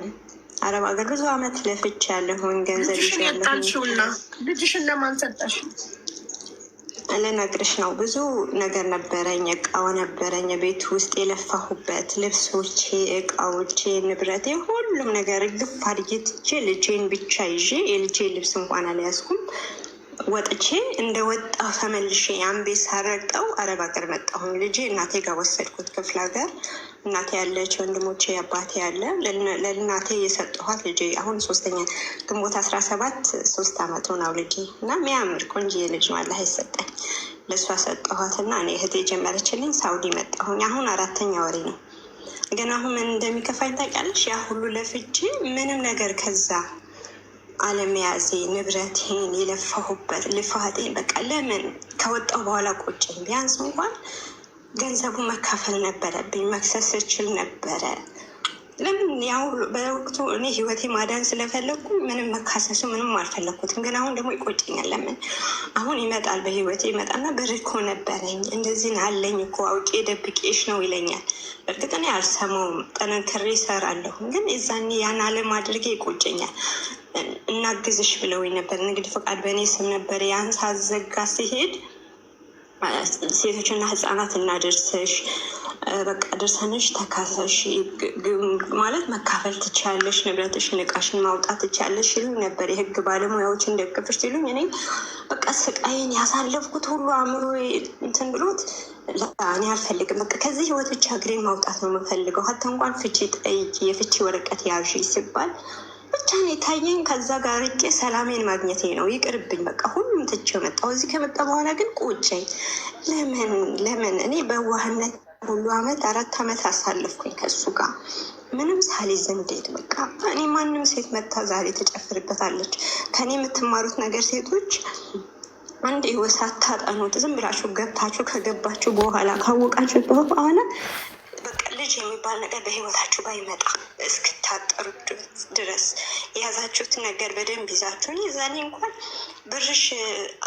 አረብ ሀገር ብዙ አመት ለፍቼ ያለሁኝ ገንዘብ ይዤ ልጅሽን ያለሁኝ የጣልሽውና ልጅሽን ለማን ሰጠሽ? ልነግርሽ ነው። ብዙ ነገር ነበረኝ፣ እቃው ነበረኝ፣ ቤት ውስጥ የለፋሁበት ልብሶቼ፣ እቃዎቼ፣ ንብረቴ፣ ሁሉም ነገር ግፍ አድርጌ ትቼ ልጄን ብቻ ይዤ የልጄ ልብስ እንኳን አልያዝኩም። ወጥቼ እንደ ወጣሁ ተመልሼ ያን ቤት ሳረግጠው አረብ ሀገር መጣሁኝ። ልጄ እናቴ ጋር ወሰድኩት ክፍለ ሀገር። እናቴ ያለች፣ ወንድሞቼ፣ አባቴ ያለ። ለእናቴ የሰጠኋት ልጄ አሁን ሶስተኛ ግንቦት 17 3 አመቱ ነው ልጄ እና የሚያምር ቆንጆ ልጅ ነው አላህ የሰጠኝ። ለእሷ ሰጠኋት እና እኔ እህቴ ጀመረችልኝ። ሳውዲ መጣሁኝ። አሁን አራተኛ ወሬ ነው። ግን አሁን ምን እንደሚከፋኝ ታውቂያለሽ? ያ ሁሉ ለፍቼ ምንም ነገር ከዛ አለመያዜ ንብረቴን የለፋሁበት ልፋቴን በቃ ለምን ከወጣሁ በኋላ ቆጨኝ። ቢያንስ እንኳን ገንዘቡ መካፈል ነበረብኝ፣ መክሰስ እችል ነበረ። ለምን ያው በወቅቱ እኔ ህይወቴ ማዳን ስለፈለግኩ ምንም መካሰሱ ምንም አልፈለግኩትም። ግን አሁን ደግሞ ይቆጨኛል። ለምን አሁን ይመጣል፣ በህይወቴ ይመጣና ብር እኮ ነበረኝ እንደዚህ አለኝ እኮ አውቄ ደብቄሽ ነው ይለኛል። በእርግጥ እኔ አልሰማውም፣ ጠንክሬ እሰራለሁ። ግን የዛኔ ያን አለማድረጌ ይቆጨኛል። እናግዝሽ ብለውኝ ነበር። ንግድ ፈቃድ በእኔ ስም ነበር። ያን ሳዘጋ ሲሄድ ሴቶችና ህጻናት እናደርስሽ በቃ ደርሰንሽ ተካሰሽ ማለት መካፈል ትችያለሽ፣ ንብረትሽን እቃሽን ማውጣት ትችያለሽ ሲሉኝ ነበር። የህግ ባለሙያዎችን ደግፍሽ ሲሉኝ እኔ በቃ ስቃይን ያሳለፍኩት ሁሉ አእምሮ እንትን ብሎት እኔ አልፈልግም፣ በቃ ከዚህ ህይወት ብቻ እግሬን ማውጣት ነው የምፈልገው። ሀታ እንኳን ፍቺ ጠይቂ፣ የፍቺ ወረቀት ያዥ ሲባል ብቻ ነው የታየኝ። ከዛ ጋር ርቄ ሰላሜን ማግኘቴ ነው። ይቅርብኝ፣ በቃ ሁሉም ትቼው መጣሁ። እዚህ ከመጣ በኋላ ግን ቆጨኝ። ለምን ለምን እኔ በዋህነት ሁሉ አመት 4 አመት አሳለፍኩኝ ከእሱ ጋር ምንም ሳልይዝ እንዴት በቃ እኔ ማንም ሴት መታ ዛሬ ትጨፍርበታለች። ከኔ የምትማሩት ነገር ሴቶች አንድ ህይወት ሳታጠኑት ዝም ብላችሁ ገብታችሁ ከገባችሁ በኋላ ካወቃችሁ በኋላ በቃ ልጅ የሚባል ነገር በህይወታችሁ ባይመጣ እስክታጠሩ ድረስ የያዛችሁት ነገር በደንብ ይዛችሁ የዛኔ እንኳን ብርሽ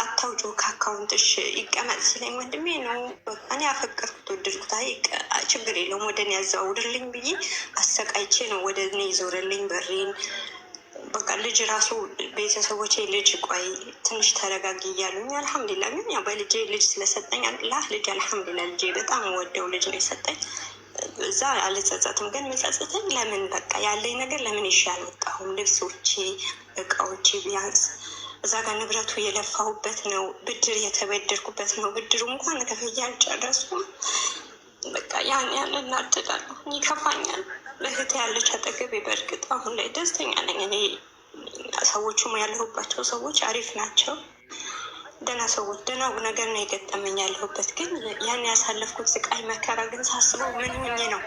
አታውጪው ከ account ሽ ይቀመጥ ሲለኝ ወንድሜ ነው በቃ እኔ አፈቀርኩት ወደድኩት፣ አይ ችግር የለውም ወደ እኔ ያዘዋውርልኝ ብዬ አሰቃይቼ ነው ወደ እኔ ይዞርልኝ ብሬን። በቃ ልጅ ራሱ ቤተሰቦቼ ልጅ ቆይ ትንሽ ተረጋጊ እያሉኝ አልሐምዱሊላ። ግን ያው በልጄ ልጅ ስለሰጠኝ አላህ ልጅ አልሐምዱሊላ ልጄ በጣም ወደው ልጅ ነው የሰጠኝ። እዛ አልጸጸትም። ግን መጸጸተኝ ለምን በቃ ያለኝ ነገር ለምን ይዤ አልወጣሁም? ልብሶቼ፣ እቃዎቼ ቢያንስ እዛ ጋር ንብረቱ የለፋሁበት ነው፣ ብድር የተበደርኩበት ነው። ብድሩ እንኳን ከፍዬ አልጨረስኩም። በቃ ያን ያን እናደዳለሁ፣ ይከፋኛል። እህቴ ያለች አጠገቤ። በእርግጥ አሁን ላይ ደስተኛ ነኝ እኔ። ሰዎቹም ያለሁባቸው ሰዎች አሪፍ ናቸው፣ ደህና ሰዎች፣ ደህና ነገር ነው የገጠመኝ ያለሁበት። ግን ያን ያሳለፍኩት ስቃይ መከራ ግን ሳስበው ምን ሆኜ ነው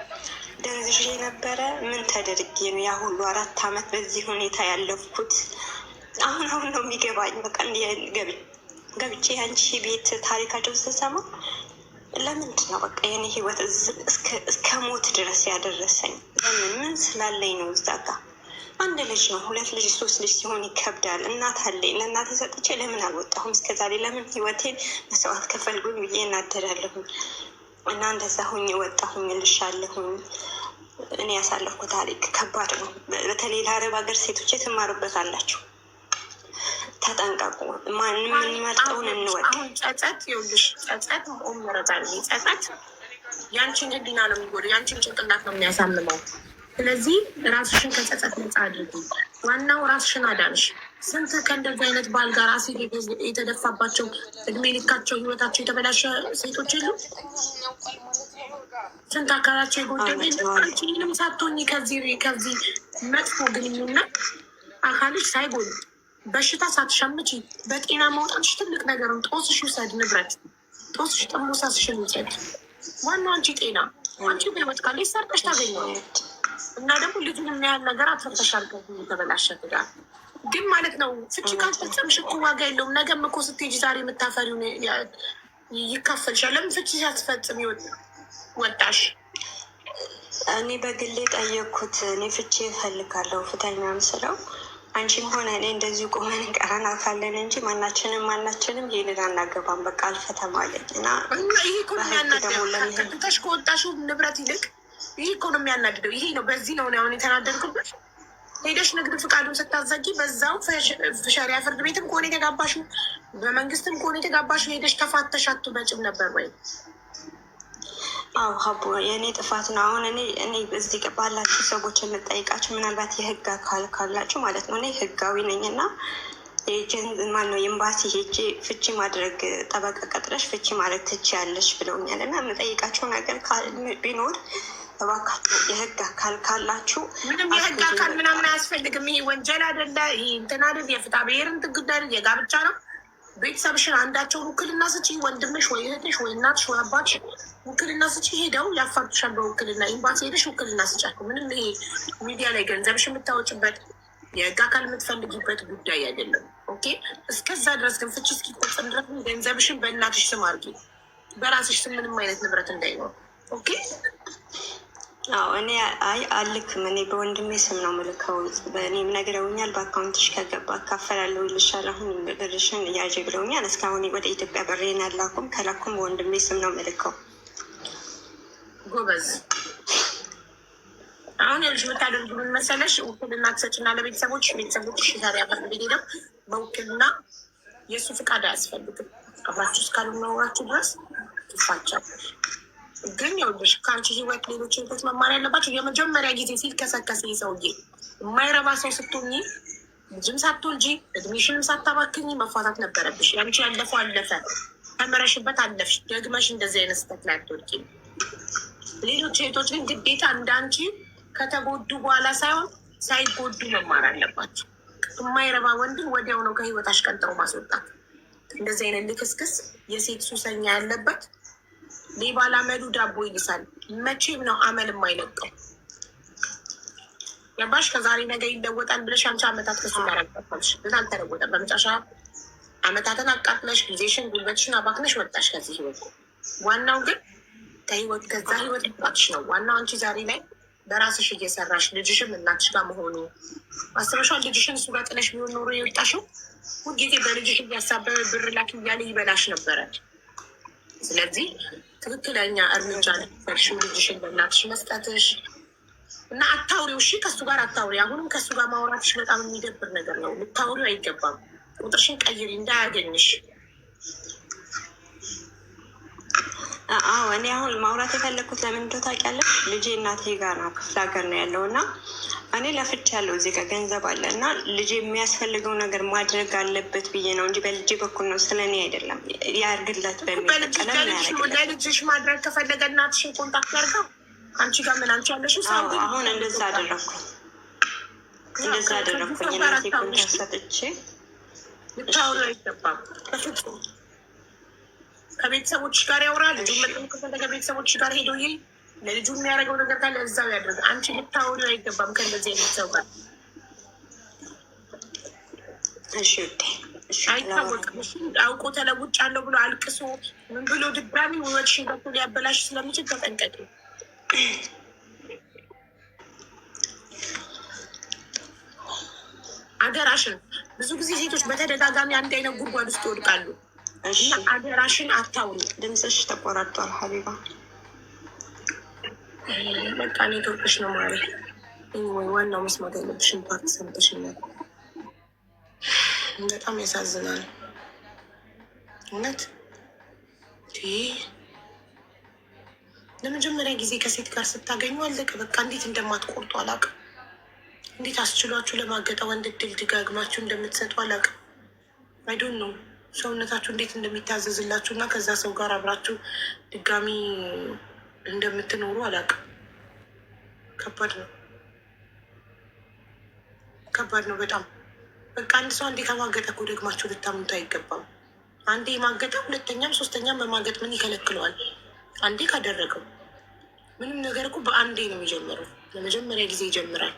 ደንዝዤ ነበረ? ምን ተደርጌ ነው ያ ሁሉ 4 አመት በዚህ ሁኔታ ያለፍኩት? አሁን አሁን ነው የሚገባኝ። በቃ ገብቼ ያንቺ ቤት ታሪካቸው ስሰማ ለምንድን ነው በቃ የኔ ህይወት እስከ ሞት ድረስ ያደረሰኝ? ለምን ምን ስላለኝ ነው? እዛ ጋ አንድ ልጅ ነው ሁለት ልጅ ሶስት ልጅ ሲሆን ይከብዳል። እናት አለኝ። ለእናቴ ሰጥቼ ለምን አልወጣሁም? እስከዛሬ ለምን ህይወቴን መስዋዕት ከፈልጉኝ ብዬ እናደዳለሁኝ። እና እንደዛ ሁኝ ወጣሁኝ እልሻለሁኝ። እኔ ያሳለፍኩ ታሪክ ከባድ ነው። በተለይ ለአረብ ሀገር ሴቶች ትማሩበታላችሁ። ተጠንቀቁ። ማን የምንመርጠውን እንወቅ። አሁን ጸጸት ይኸውልሽ፣ ጸጸት መረጣል። ጸጸት ያንቺን ህሊና ነው የሚጎዳው፣ ያንቺን ጭንቅላት ነው የሚያሳምመው። ስለዚህ ራስሽን ከጸጸት ነጻ አድርጊ። ዋናው ራስሽን አዳንሽ። ስንት ከእንደዚህ አይነት ባል ጋር አሲድ የተደፋባቸው እድሜ ልካቸው ህይወታቸው የተበላሸ ሴቶች የሉ? ስንት አካላቸው የጎደለ የለም? አንቺ ምንም ሳትሆኚ ከዚህ መጥፎ ግንኙነት አካልሽ ሳይጎል በሽታ ሳትሸምቺ በጤና መውጣትሽ ትልቅ ነገር ነው። ጦስሽ ውሰድ፣ ንብረት ጦስሽ ጥሙሳስሽን ውሰድ። ዋናው አንቺ ጤና፣ አንቺ በህይወት ካለሽ ሰርተሽ ታገኘዋለሽ። እና ደግሞ ልጁን የሚያህል ነገር አትርፈሻል። ከዚህ የተበላሸ ትዳር ግን ማለት ነው። ፍቺ ካልፈጸምሽ እኮ ዋጋ የለውም። ነገም እኮ ስትሄጂ ዛሬ የምታፈሪውን ይካፈልሻል። ለምን ፍቺ ሳትፈጽም ወጣሽ? እኔ በግሌ ጠየቅኩት። እኔ ፍቺ እፈልጋለሁ ፍታኝ ምናምን ስለው አንቺም ሆነ እኔ እንደዚሁ ቆመን እንቀረናታለን እንጂ ማናችንም ማናችንም ይሄንን አናገባም፣ በቃ አልፈተም አለኝ። እና ይሄ እኮ ነው የሚያናድደው። ትተሽ ከወጣሽው ንብረት ይልቅ ይሄ እኮ ነው የሚያናድደው። ይሄ ነው በዚህ ነው አሁን የተናደድኩበት። ሄደሽ ንግድ ፍቃዱን ስታዘጊ በዛው ሸሪያ ፍርድ ቤትም ከሆነ የተጋባሽው በመንግስትም ከሆነ የተጋባሽው ሄደሽ ተፋተሽ አትመጭም ነበር ወይ? አዎ ሀቡ የእኔ ጥፋት ነው። አሁን እኔ እዚህ ባላችሁ ሰዎች የምጠይቃችሁ ምናልባት የህግ አካል ካላችሁ ማለት ነው። እኔ ህጋዊ ነኝ እና ማነው ኤምባሲ ሄጄ ፍቺ ማድረግ ጠበቃ ቀጥረሽ ፍቺ ማድረግ ትችያለሽ ብለውኛል። እና የምጠይቃቸው ነገር ቢኖር እባካችሁ የህግ አካል ካላችሁ ምንም የህግ አካል ምናምን አያስፈልግም። ይሄ ወንጀል አይደለ፣ ይሄ እንትን አይደል፣ የፍትሐ ብሔር እንትን ጉዳይ አይደል፣ የጋብቻ ነው። ቤተሰብሽን አንዳቸውን ውክልና ስጪ፣ ወንድምሽ ወይ እህትሽ ወይ እናትሽ ወይ አባትሽ ውክልና ስጪ። ሄደው ያፋቱሻል በውክልና ኤምባሲ ሄደሽ ውክልና ስጫቸው። ምንም ይሄ ሚዲያ ላይ ገንዘብሽ የምታወጭበት የህግ አካል የምትፈልጊበት ጉዳይ አይደለም። Okay። እስከዛ ድረስ ግን ፍቺ እስኪፈጸም ድረስ ገንዘብሽን በእናትሽ ስም አድርጊ፣ በራስሽ ስም ምንም አይነት ንብረት እንዳይኖር። Okay። አዎ እኔ አይ አልክም። እኔ በወንድሜ ስም ነው ምልከው። በእኔም ነግረውኛል። በ account ሽ ከገባ አካፈላለሁ ይልሻል። አሁን ብርሽን ያዥ ብለውኛል። እስካሁን ወደ ኢትዮጵያ ብሬን አላኩም። ከላኩም በወንድሜ ስም ነው ምልከው። ጎበዝ። አሁን ይኸውልሽ የምታደርጊው ምን መሰለሽ? ውክልና ትሰጭና ለቤተሰቦች፣ ቤተሰቦች ሸሪያ ፍርድ ቤት ሄደው በውክልና፣ የእሱ ፍቃድ አያስፈልግም። አብራችሁ እስካልኖራችሁ ድረስ ትፋቻለሽ። ግን ይኸውልሽ ከአንቺ ህይወት ሌሎች ህይወቶች መማር ያለባቸው የመጀመሪያ ጊዜ ሲልከሰከስ ሰውዬ የማይረባ ሰው ስትሆኚ፣ ልጅም ሳትወልጂ እድሜሽንም ሳታባክኝ መፋታት ነበረብሽ። ያንቺ ያለፈው አለፈ፣ ተምረሽበት አለፍሽ። ደግመሽ እንደዚህ አይነት ስህተት ላይ አትወድቂም። ሌሎች እህቶች ግን ግዴታ እንዳንቺ ከተጎዱ በኋላ ሳይሆን ሳይጎዱ መማር አለባቸው። የማይረባ ወንድን ወዲያው ነው ከህይወት አሽቀንጥሮ ማስወጣት። እንደዚህ አይነት ልክስክስ የሴት ሱሰኛ ያለበት ሌባ ላመሉ ዳቦ ይልሳል። መቼም ነው አመል የማይለቀው። ገባሽ? ከዛሬ ነገ ይለወጣል ብለሽ አንቺ አመታት ከሱ ጋር አቃጠልሽ፣ ግን አልተለወጠም። በመጨረሻ አመታትን አቃጥለሽ ጊዜሽን ጉልበትሽን አባክነሽ ወጣሽ ከዚህ ህይወት። ዋናው ግን ከህይወት ከዛ ህይወት መውጣትሽ ነው። ዋናው አንቺ ዛሬ ላይ በራስሽ እየሰራሽ ልጅሽም እናትሽ ጋር መሆኑ አስበሻል። ልጅሽን እሱ ጋር ጥለሽ ቢሆን ኖሮ የወጣሽው ሁልጊዜ በልጅሽ እያሳበበ ብር ላክ እያለ ይበላሽ ነበረ። ስለዚህ ትክክለኛ እርምጃ ነበርሽው ልጅሽን ለእናትሽ መስጠትሽ። እና አታውሪው፣ እሺ፣ ከእሱ ጋር አታውሪ። አሁንም ከእሱ ጋር ማውራትሽ በጣም የሚደብር ነገር ነው። ልታውሪው አይገባም። ቁጥርሽን ቀይሪ እንዳያገኝሽ። አዎ እኔ አሁን ማውራት የፈለግኩት ለምን እንደው ታውቂያለሽ፣ ልጄ እናቴ ጋር ነው፣ ክፍለ ሀገር ነው ያለው እና እኔ ለፍቻለሁ፣ እዚህ ጋር ገንዘብ አለ እና ልጄ የሚያስፈልገው ነገር ማድረግ አለበት ብዬ ነው እንጂ በልጄ በኩል ነው፣ ስለ እኔ አይደለም። ያርግለት በሚል በቃ ለምን አያደርግለት? ለልጅሽ ማድረግ ከፈለገ እናትሽን contact ያድርገው። አንቺ ጋር ምን አንቺ ያለሽው ሳውዲ። አሁን እንደዛ አደረግኩኝ፣ እንደዛ አደረግኩኝ። እናቴ contact ሰጥቼ። ልታወሪው አይገባም በፍጹም። ከቤተሰቦች ጋር ያውራ። ልጁ መጠን ከፈለገ ቤተሰቦች ጋር ሄዶ ይይ፣ ለልጁ የሚያደርገው ነገር ካለ እዛው ያድርግ። አንቺ ልታወሪው አይገባም ከእንደዚህ አይነት ሰው ጋር። እሺ ውዴ፣ እሺ። አይታወቅም። እሱ አውቆ ተለውጫለሁ ብሎ አልቅሶ ምን ብሎ ድጋሚ ውበትሽን ገብቶ ሊያበላሽ ስለሚችል ተጠንቀቂ። አደራሽን። ብዙ ጊዜ ሴቶች በተደጋጋሚ አንድ አይነት ጉድጓድ ውስጥ ይወድቃሉ። እሺ። እና አደራሽን አታውሪ። ድምፅሽ ተቆራርጧል ሀቢባ። በቃ ኔትወርክሽ ነው ማሪ። ወይ ዋናው መስማት ያለብሽን part ሰምተሽኛል። በጣም ያሳዝናል እውነት። ይህ ለመጀመሪያ ጊዜ ከሴት ጋር ስታገኙ አለቀ በቃ። እንዴት እንደማትቆርጡ አላውቅም። እንዴት አስችሏችሁ ለማገጠ ወንድ እድል ድጋግማችሁ እንደምትሰጡ አላውቅም። I don't know ሰውነታችሁ እንዴት እንደሚታዘዝላችሁ እና ከዛ ሰው ጋር አብራችሁ ድጋሚ እንደምትኖሩ አላውቅም። ከባድ ነው፣ ከባድ ነው በጣም። በቃ አንድ ሰው አንዴ ከማገጠ እኮ ደግማችሁ ልታምኑት አይገባም። አንዴ ማገጠ፣ ሁለተኛም ሶስተኛም በማገጥ ምን ይከለክለዋል? አንዴ ካደረገው ምንም ነገር እኮ በአንዴ ነው የሚጀምረው። ለመጀመሪያ ጊዜ ይጀምራል።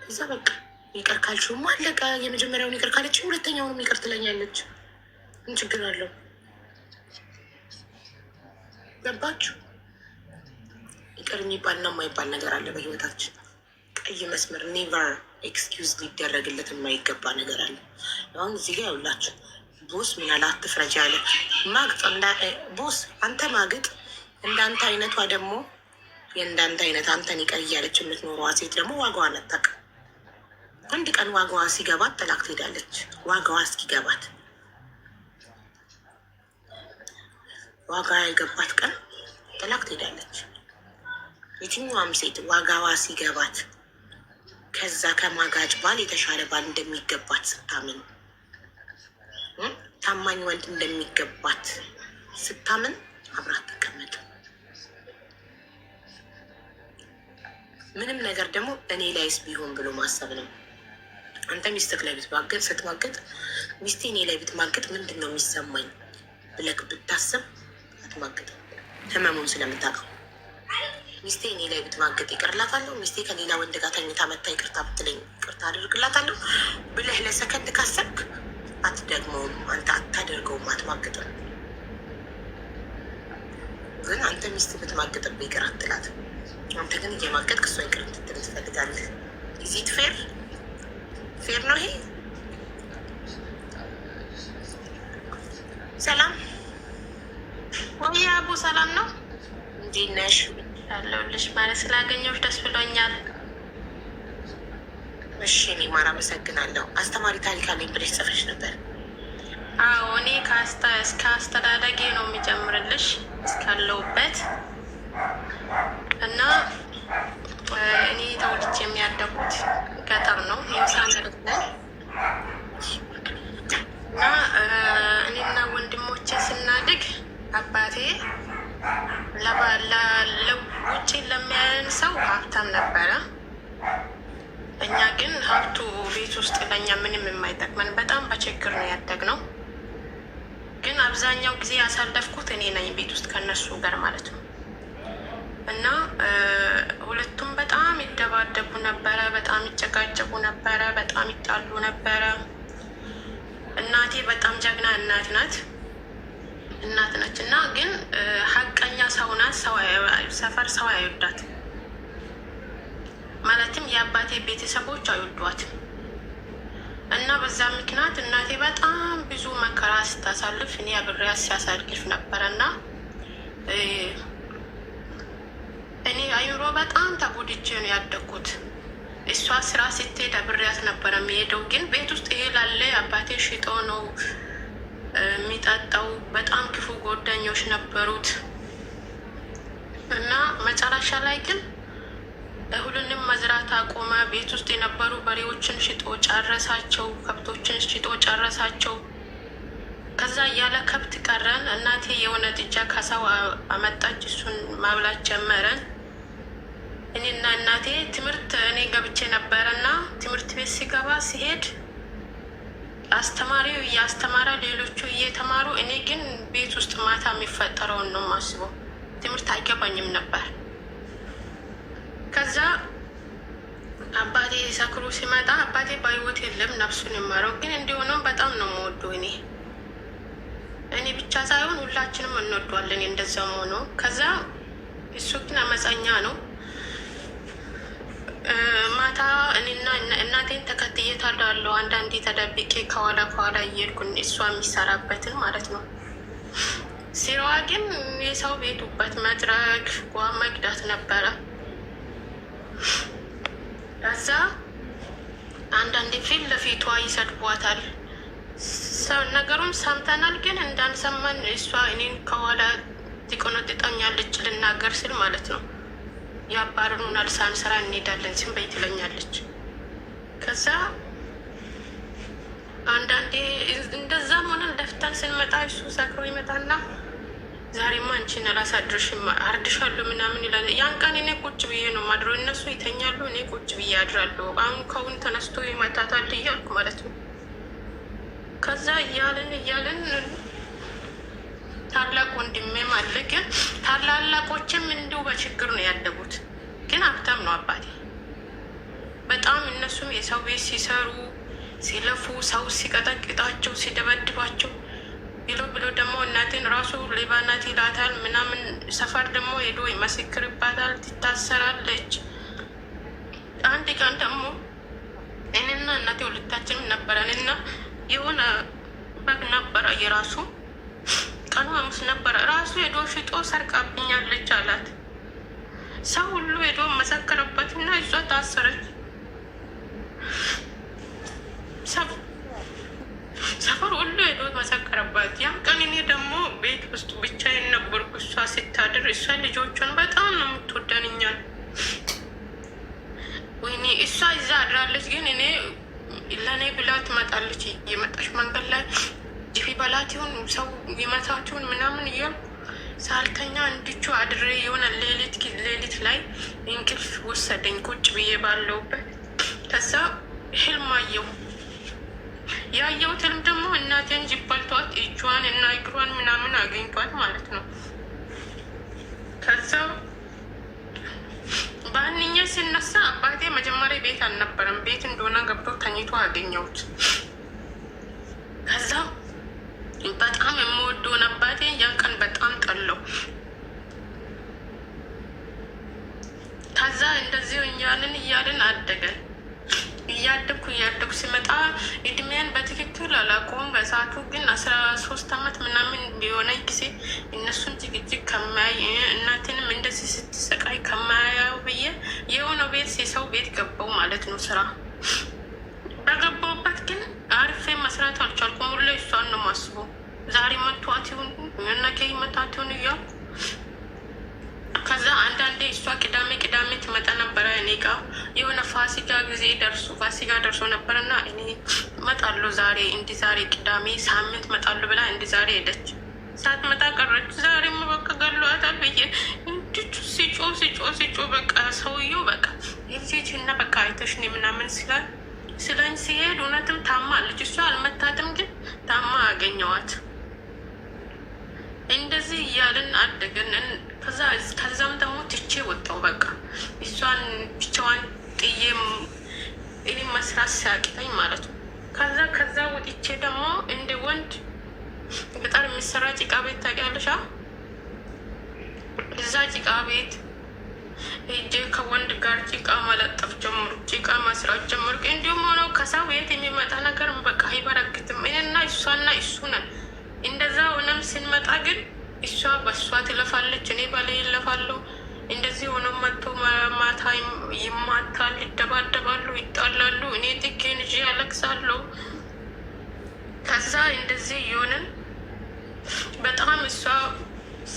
ከዛ በቃ ይቅር ካልሽውማ አለቀ። የመጀመሪያውን ይቅር ካለች ሁለተኛውንም ይቅር ትለኛለች። ምን ችግር አለው? ገባችሁ? ይቅር የሚባልና የማይባል ነገር አለ በህይወታችን። ቀይ መስመር never excuse ሊደረግለት የማይገባ ነገር አለ። አሁን እዚህ ጋር ያውላችሁ boss ምን አለ? አትፍረጅ አለ። ማግጥ boss፣ አንተ ማግጥ። እንዳንተ አይነቷ ደግሞ የእንዳንተ አይነት አንተን ይቅር እያለች የምትኖረዋ ሴት ደግሞ ዋጋዋን አታውቅም። አንድ ቀን ዋጋዋ ሲገባት ጥላክ ትሄዳለች። ዋጋዋ እስኪገባት፣ ዋጋዋ የገባት ቀን ጥላክ ትሄዳለች። የትኛዋም ሴት ዋጋዋ ሲገባት፣ ከዛ ከማጋጭ ባል የተሻለ ባል እንደሚገባት ስታምን፣ ታማኝ ወንድ እንደሚገባት ስታምን አብራ አትቀመጥም። ምንም ነገር ደግሞ እኔ ላይስ ቢሆን ብሎ ማሰብ ነው። አንተ ሚስትህ ላይ ብትማግጥ፣ ስትማግጥ ሚስቴ እኔ ላይ ብትማግጥ ምንድን ነው የሚሰማኝ ብለህ ብታስብ አትማግጥም፣ ህመሙን ስለምታውቀው። ሚስቴ እኔ ላይ ብትማግጥ ይቅርላታለሁ፣ ሚስቴ ከሌላ ወንድ ጋር ተኝታ መታ ይቅርታ ብትለኝ ይቅርታ አደርግላታለሁ ብለህ ለሰከንድ ካሰብክ አትደግመውም፣ አንተ አታደርገውም፣ አትማግጥም። ግን አንተ ሚስት ብትማግጥብህ ይቅር አትላትም። አንተ ግን እየማገጥክ እሷ ይቅር እንድትል ትፈልጋለህ። Is it fair? Fair ነው ይሄ? ሰላም። ወይ አቡ፣ ሰላም ነው? እንዴት ነሽ? አለሁልሽ። ማለት ስላገኘሁሽ ደስ ብሎኛል። እሺ እኔ ማር አመሰግናለሁ። አስተማሪ ታሪክ አለኝ ብለሽ ጽፈሽ ነበር። አዎ፣ እኔ እስከ አስተዳደጌ ነው የሚጀምርልሽ እስካለሁበት። እና እኔ ተወልጄ የሚያደጉት ገጠር ነው፣ የምሳ ልጅ ነኝ። እና እኔና ወንድሞቼ ስናድግ አባቴ ውጭ ለሚያየን ሰው ሀብታም ነበረ። እኛ ግን ሀብቱ ቤት ውስጥ ለእኛ ምንም የማይጠቅመን በጣም በችግር ነው ያደግነው። ግን አብዛኛው ጊዜ ያሳለፍኩት እኔ ነኝ ቤት ውስጥ ከነሱ ጋር ማለት ነው። እና ሁለቱም በጣም ይደባደቡ ነበረ፣ በጣም ይጨቃጨቁ ነበረ፣ በጣም ይጣሉ ነበረ። እናቴ በጣም ጀግና እናት ናት እናት ነች። እና ግን ሀቀኛ ሰው ናት። ሰፈር ሰው አይወዳት፣ ማለትም የአባቴ ቤተሰቦች አይወዷትም። እና በዛ ምክንያት እናቴ በጣም ብዙ መከራ ስታሳልፍ እኔ አብሬያት ሲያሳልፍ ነበረ። እና እኔ አይምሮ በጣም ተጎድቼ ነው ያደግኩት። እሷ ስራ ስትሄድ አብሬያት ነበረ የሚሄደው። ግን ቤት ውስጥ ይሄ ላለ አባቴ ሽጦ ነው የሚጠጣው። በጣም ክፉ ጓደኞች ነበሩት። እና መጨረሻ ላይ ግን እህሉንም መዝራት አቆመ። ቤት ውስጥ የነበሩ በሬዎችን ሽጦ ጨረሳቸው፣ ከብቶችን ሽጦ ጨረሳቸው። ከዛ እያለ ከብት ቀረን። እናቴ የሆነ ጥጃ ከሰው አመጣች፣ እሱን ማብላት ጀመረን። እኔና እናቴ ትምህርት እኔ ገብቼ ነበረ እና ትምህርት ቤት ሲገባ ሲሄድ አስተማሪው እያስተማረ ሌሎቹ እየተማሩ፣ እኔ ግን ቤት ውስጥ ማታ የሚፈጠረውን ነው የማስበው። ትምህርት አይገባኝም ነበር። ከዛ አባቴ ሰክሮ ሲመጣ፣ አባቴ በህይወት የለም፣ ነፍሱን ይማረው። ግን እንዲሆነው በጣም ነው የምወደው። እኔ ብቻ ሳይሆን ሁላችንም እንወደዋለን። እንደዛም ሆኖ ከዛ እሱ ግን አመፀኛ ነው። ማታ እኔና እናቴን ተከትዬ ታዳለሁ። አንዳንዴ ተደብቄ ከኋላ ከኋላ እየሄድኩ እሷ የሚሰራበትን ማለት ነው። ስራዋ ግን የሰው ቤቱበት መጥረግ፣ ጓ መቅዳት ነበረ። ከዛ አንዳንዴ ፊት ለፊቷ ይሰድቧታል። ነገሩን ሰምተናል፣ ግን እንዳንሰማን እሷ እኔን ከኋላ ትቆነጥጠኛለች ልናገር ስል ማለት ነው። ያባርሩናል፣ ሳንሰራ እንሄዳለን ዝም በይ ትለኛለች። ከዛ አንዳንዴ እንደዛም ሆነን ለፍተን ስንመጣ እሱ ሰክሮ ይመጣና ዛሬማ አንቺን አላሳድርሽም አርድሻለሁ ምናምን ይላል። ያን ቀን እኔ ቁጭ ብዬ ነው ማድሮ፣ እነሱ ይተኛሉ፣ እኔ ቁጭ ብዬ አድራለሁ። አሁን ከውን ተነስቶ ይመታታል እያልኩ ማለት ነው። ከዛ እያልን እያልን ታላቅ ወንድሜም አለ። ግን ታላላቆችም እንዲሁ በችግር ነው ያደጉት። ግን ሀብታም ነው አባቴ በጣም። እነሱም የሰው ቤት ሲሰሩ ሲለፉ፣ ሰው ሲቀጠቅጣቸው ሲደበድባቸው ብሎ ብሎ ደግሞ እናቴን ራሱ ሌባ ናት ይላታል ምናምን። ሰፈር ደግሞ ሄዶ ይመሰክርባታል፣ ትታሰራለች። አንድ ቀን ደግሞ እኔና እናቴ ሁለታችንም ነበረን እና የሆነ በግ ነበረ የራሱ፣ ቀኑ ሐሙስ ነበረ። ራሱ ሄዶ ሽጦ ሰርቃብኛለች አላት። ሰው ሁሉ ሄዶ መሰከረበት እና እሷ ታሰረች። ሰፈር ሁሉ ሄዶ መሰከረባት። ያን ቀን እኔ ደግሞ ቤት ውስጥ ብቻዬን ነበርኩ። እሷ ስታድር፣ እሷ ልጆቿን በጣም ነው የምትወደን እኛን። ወይኔ እሷ እዛ አድራለች፣ ግን እኔ ለእኔ ብላ ትመጣለች። እየመጣች መንገድ ላይ ጅፊ በላት ይሁን ሰው ይመታት ይሁን ምናምን እያልኩ ሳልተኛ እንድቹ አድሬ የሆነ ሌሊት ሌሊት ላይ እንቅልፍ ወሰደኝ ቁጭ ብዬ ባለውበት። ከዛ ህልም አየሁ። ያየሁት ህልም ደግሞ እናቴን ጅብ በልቷት እጇን እና እግሯን ምናምን አግኝቷት ማለት ነው። ከዛ በአንኛ ሲነሳ አባቴ መጀመሪያ ቤት አልነበረም። ቤት እንደሆነ ገብቶ ተኝቶ አገኘሁት። ከዛ በጣም የምወደውን አባቴ ያን ቀን በጣም ጠላው። ከዛ እንደዚህ እያልን እያልን አደገን። እያደግኩ እያደግኩ ሲመጣ እድሜያን በትክክል አላውቀውም። በሰዓቱ ግን 13 አመት ምናምን ቢሆነኝ ጊዜ እነሱን ጭቅጭቅ ከማይ፣ እናቴንም እንደዚህ ስትሰቃይ ከማያየው ብዬ የሆነ ቤት የሰው ቤት ገባው ማለት ነው ስራ። በገባውበት ግን አርፌ መስራት አልቻልኩም። ሁሌ እሷን ነው የማስበው። ዛሬ መቷት ይሁን፣ ነገ መቷት ይሁን እያልኩ። ከዛ አንዳንዴ እሷ ቅዳሜ ቅዳሜ ትመጣ ነበረ እኔ ጋ። የሆነ ፋሲካ ጊዜ ደርሶ፣ ፋሲካ ደርሶ ነበረና እኔ እመጣለሁ ዛሬ እንዲ ዛሬ ቅዳሜ ሳምንት እመጣለሁ ብላ እንዲ ዛሬ ሄደች። ሳትመጣ ቀረች። ዛሬማ በቃ ገሏታል ብዬ እንድቹ ሲጮ ሲጮ ሲጮ በቃ ሰውየው በቃ ሄጅ እና በቃ አይተሽ ነይ ምናምን ስላል ስለኝ ሲሄድ እውነትም ታማ አለች። እሷ አልመታትም፣ ግን ታማ አገኘዋት። እንደዚህ እያልን አደግን። ከዛም ደግሞ ትቼ ወጣው። በቃ እሷን ብቻዋን ጥዬ እኔ መስራት ሲያቅተኝ ማለት ነው። ከዛ ወጥቼ ደግሞ እንደ ወንድ ገጠር የሚሰራ ጭቃ ቤት ታውቂያለሽ? እዛ ጭቃ ቤት ሄጄ ከወንድ ጋር ጭቃ መለጠፍ ጀመርኩ፣ ጭቃ መስራት ጀመርኩ። እንዲሁም ሆነው ከሰው ቤት የሚመጣ ነገር በቃ አይበረክትም። እኔና እሷና እሱ ነን። እንደዛ ሆነም ስንመጣ ግን እሷ በእሷ ትለፋለች፣ እኔ ባለ ይለፋለሁ። እንደዚህ ሆኖ መጥቶ ማታ ይማታል፣ ይደባደባሉ፣ ይጣላሉ። እኔ ጥጌን ይዤ ያለቅሳለሁ። ከዛ እንደዚህ እየሆንን በጣም እሷ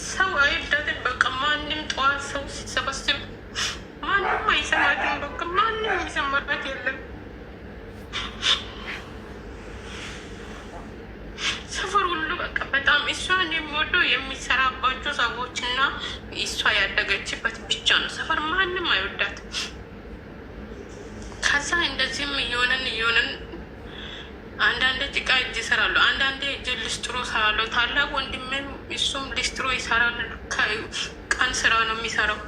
ሰው አይወዳትም። በቃ ማንም ጠዋት ሰው ሲሰበስብ ማንም አይሰማትም። በቃ ማንም የሚሰማበት የለም። ሰፈር ሁሉ በቃ በጣም እሷን የሚወደው የሚሰራባቸው ሰዎች እና እሷ ያደገችበት ብቻ ነው። ሰፈር ማንም አይወዳትም። ከዛ እንደዚህም እየሆነን እየሆነን አንዳንዴ ጭቃ እጅ ይሰራሉ፣ አንዳንዴ እጅ ሊስትሮ ይሰራሉ። ታላቅ ወንድሜም እሱም ሊስትሮ ይሰራል። ቀን ስራ ነው የሚሰራው።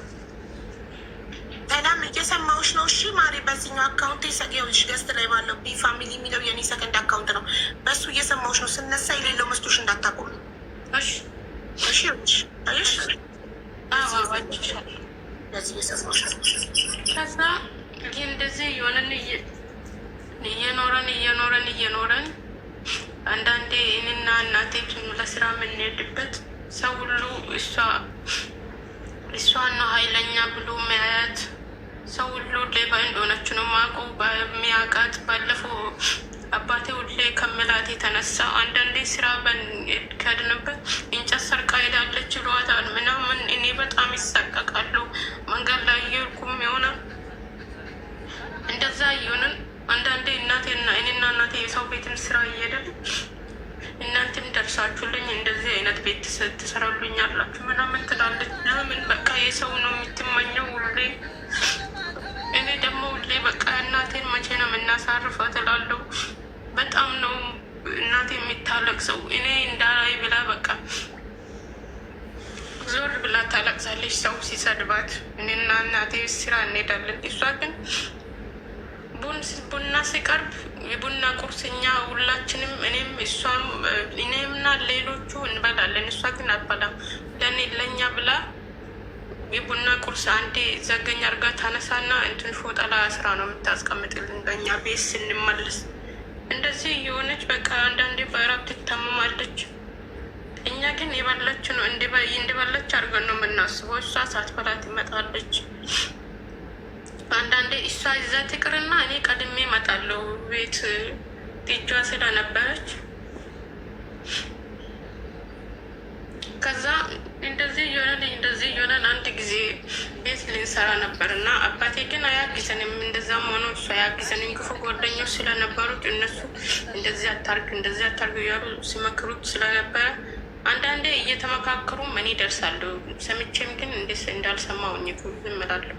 ሰላም፣ እየሰማሁሽ ነው። እሺ ማሪ፣ በዚህኛው account ይኸውልሽ፣ guest ላይ ባለው B family የሚለው የኔ second account ነው። በሱ እየሰማሁሽ ነው። ስነሳ የሌለው መስሎሽ እንዳታቆም። እሺ። እሺ፣ ይኸውልሽ፣ አየሽ፣ በዚህ እየሰማሁሽ ነው። ከዛ ይህ እንደዚህ እየሆነን እየኖረን እየኖረን እየኖረን አንዳንዴ እኔና እናቴ ለስራ የምንሄድበት ሰው ሁሉ እሷን ነው ኃይለኛ ብሎ መያት። ሰው ሁሉ ሌባ እንደሆነች ነው ማውቀው በሚያውቃት። ባለፈው አባቴ ሁሌ ከመላት የተነሳ አንዳንዴ ስራ ከድንበት እንጨት ሰርቃ ሄዳለች ይሏታል ምናምን። እኔ በጣም ይሳቀቃሉ። መንገድ ላይ እየሄድኩም የሆነ እንደዛ እየሆንን አንዳንዴ እናቴና እኔና እናቴ የሰው ቤትን ስራ እየሄድን እናንተም ደርሳችሁልኝ እንደዚህ አይነት ቤት ትሰራሉኝ አላችሁ ምናምን ትላለች። ለምን በቃ የሰው ነው የምትመኘው ሁሌ። እኔ ደግሞ ሁሌ በቃ እናቴን መቼ ነው የምናሳርፈው ትላለሁ። በጣም ነው እናቴ የሚታለቅሰው። እኔ እንዳላይ ብላ በቃ ዞር ብላ ታለቅሳለች ሰው ሲሰድባት። እኔና እናቴ ስራ እንሄዳለን። እሷ ግን ቡና ሲቀርብ የቡና ቁርስ እኛ ሁላችንም እኔም እሷም እኔምና ሌሎቹ እንበላለን። እሷ ግን አትበላም። ለእኔ ለእኛ ብላ የቡና ቁርስ አንዴ ዘገኝ አድርጋ ታነሳና እንትን ፎጣ ላይ አስራ ነው የምታስቀምጥልን ለእኛ ቤት ስንመለስ። እንደዚህ እየሆነች በቃ አንዳንዴ በእራብ ትታመማለች። እኛ ግን የበላች ነው እንደበላች አድርገን ነው የምናስበው። እሷ ሳትበላ ትመጣለች። አንዳንዴ እሷ ይዛ ትቅርና እኔ ቀድሜ እመጣለሁ ቤት ጥጇ ስለነበረች። ከዛ እንደዚህ እየሆነን እንደዚህ እየሆነን አንድ ጊዜ ቤት ልንሰራ ነበር እና አባቴ ግን አያግዘንም። እንደዛም ሆኖ እሱ አያግዘንም። ክፉ ጓደኞች ስለነበሩት እነሱ እንደዚህ አታርግ እንደዚህ አታርግ እያሉ ሲመክሩት ስለነበረ አንዳንዴ እየተመካከሩም እኔ ደርሳለሁ። ሰምቼም ግን እንዳልሰማሁኝ ዝም እላለሁ።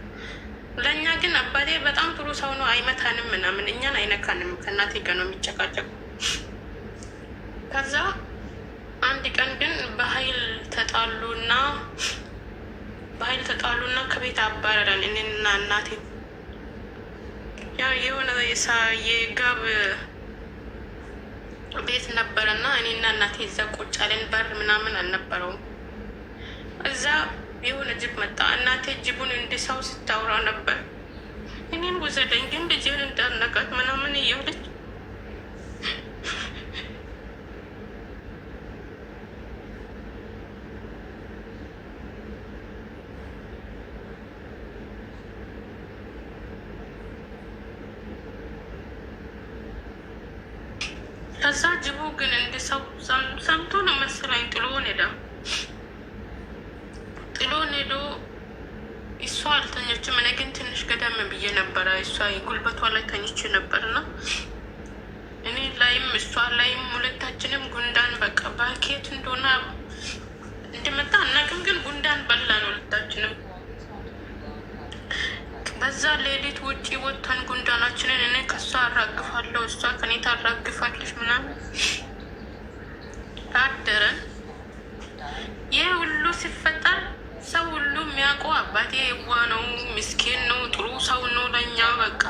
ለእኛ ግን አባቴ በጣም ጥሩ ሰው ነው። አይመታንም ምናምን፣ እኛን አይነካንም። ከእናቴ ጋር ነው የሚጨቃጨቁ። ከዛ አንድ ቀን ግን በኃይል ተጣሉና ከቤት አባረረን እኔንና እናቴ። ያ የሆነ የጋብ ቤት ነበረና እኔና እናቴ እዛ ቁጭ አለን። በር ምናምን አልነበረውም። እዛ የሆነ ጅብ መጣ። እናቴ ጅቡን እንደ ሰው ስታወራ ነበር። እኔን ውሰደኝ ግን ልጅህን እንዳነቃት ምናምን እያለች። ከዛ ጅቡ ግን እንደ ሰው ሰምቶ ነው መሰለኝ ጥሎን ሄዳ። ጥሎን ሄዶ እሷ አልተኛችም። እኔ ግን ትንሽ ገደም ብዬ ነበረ። እሷ ጉልበቷ ላይ ተኝቼ ነበርና እኔ ላይም እሷ ላይም ሁለታችንም ጉንዳን በቃ ባኬት እንደሆነ እንደመጣ አናውቅም፣ ግን ጉንዳን በላን ሁለታችንም። በዛ ሌሊት ውጪ ወጥተን ጉንዳናችንን እኔ ከእሷ አራግፋለሁ፣ እሷ ከኔ ታራግፋለች ምናምን አደረን። ይህ ሁሉ ሲፈጠር ሰው ሁሉ የሚያውቀው አባቴ የዋህ ነው፣ ምስኪን ነው፣ ጥሩ ሰው ነው። ለእኛ በቃ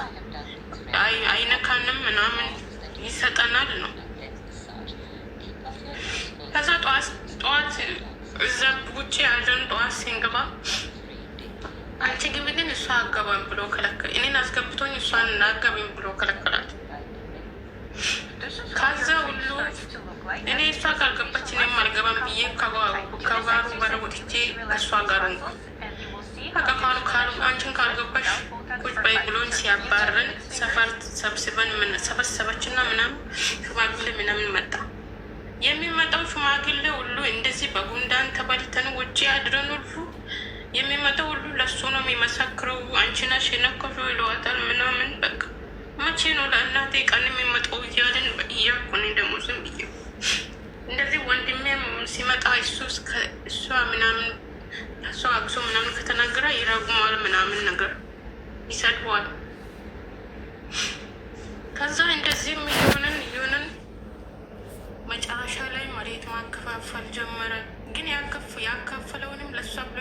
አይነካንም ምናምን ይሰጠናል ነው። ከዛ ጠዋት እዛ ውጭ ያለን ጠዋት ሲንገባ አንቺ ግቢ ግን እሷ አገባም ብሎ ከለከ እኔን አስገብቶኝ እሷን አገቢም ብሎ ከለከላት። ከዛ ሁሉ እኔ እሷ ካልገባች እኔም አልገባም ብዬ ከባሩ በር ወጥቼ እሷ ጋር ሆንኩ። በቃ ካሉ ካሉ አንቺን ካልገባሽ ቁጭ በይ ብሎን ሲያባረን ሰፈር ሰብስበን ሰበሰበችና ምናምን ሽማግሌ ምናምን መጣ። የሚመጣው ሽማግሌ ሁሉ እንደዚህ በጉንዳን ተበልተን ውጭ አድረን ሁሉ የሚመጣው ሁሉ ለሱ ነው የሚመሰክረው። አንቺ ነሽ የነከሽው ይለዋታል ምናምን። በቃ መቼ ነው ለእናቴ ቀን የሚመጣው እያልን እያልኩ እኔ ደግሞ ዝም ብዬ እንደዚህ ወንድሜም ሲመጣ እሱ እሷ ምናምን እሷ አግሶ ምናምን ከተናገረ ይረግሟል ምናምን ነገር ይሰድበዋል። ከዛ እንደዚህም እየሆንን እየሆንን መጨረሻ ላይ መሬት ማከፋፈል ጀመረ። ግን ያካፈለውንም ለእሷ ብሎ